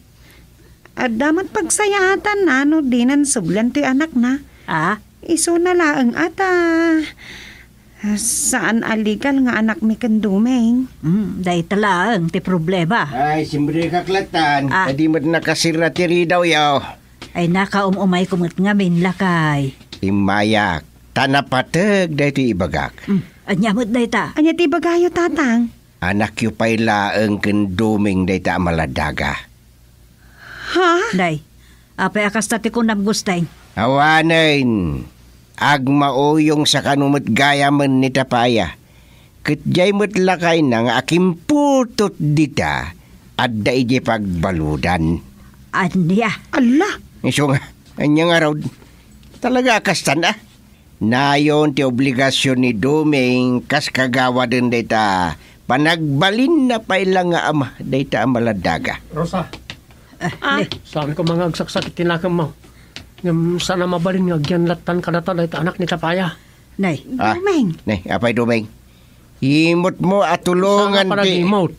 Adda met pagsayaatan no dinan sublian toy anakna. Ah? Isuna laeng a ta saan a legal nga anakmi ken Duming. Mm, dayta laeng ti problema. Ay, simrekak lattan. Ah. Adi met nakasirra ti ridawyo. Ay, nakaum-umayko met ngamin, lakay. Immayak, ta napateg daytoy ibagak. Mm, ania met dayta? Ania ti ibagayo, Tatang? Anakyo pay laeng ken Duming dayta a maladaga. Ha? Nay, apay a kasta ti kunam, Gusteng? Awanen, agmauyongsa kano met gayamen ni Tapaya. Ket diay met lakayna nga akimputot dita, adda idiay pagbaludan. Ania? Alla! Isu nga, ania ngarud? Talaga a kastan a? Nayon ti obligasion ni Duming kas kagawaden dayta panagbalinna pay la nga ama dayta a maladaga. Rosa. Ah, ah. Saanko nga agsaksakit ti nakemmo. Ngem saan a mabalin nga agyan lattan kadata dayta anak ni Tapaya. Nay. Ah, Duming. Nay, apay Duming? Imutmo a tulongan ti... Saan a panagimut?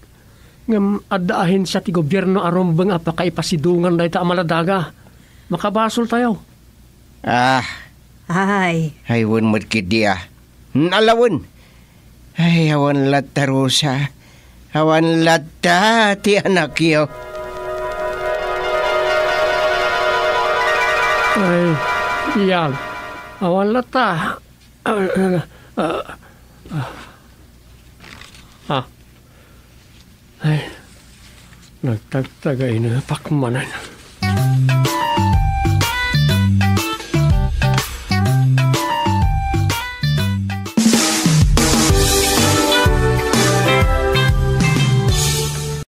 Ngem adda ahensia ti gobierno a rumbeng a pakaipasidongan dayta a maladaga. Makabasoltayo. Ah. Ay. Ay, wen met ketdi a. Hmm, ala wen. Ay, awan latta, Rosa. Awan latta ti anakyo. Ay, yan. Awan latta. Ah, ah, ah, ah. Ah. Ay, nagtagtagaynapak manen.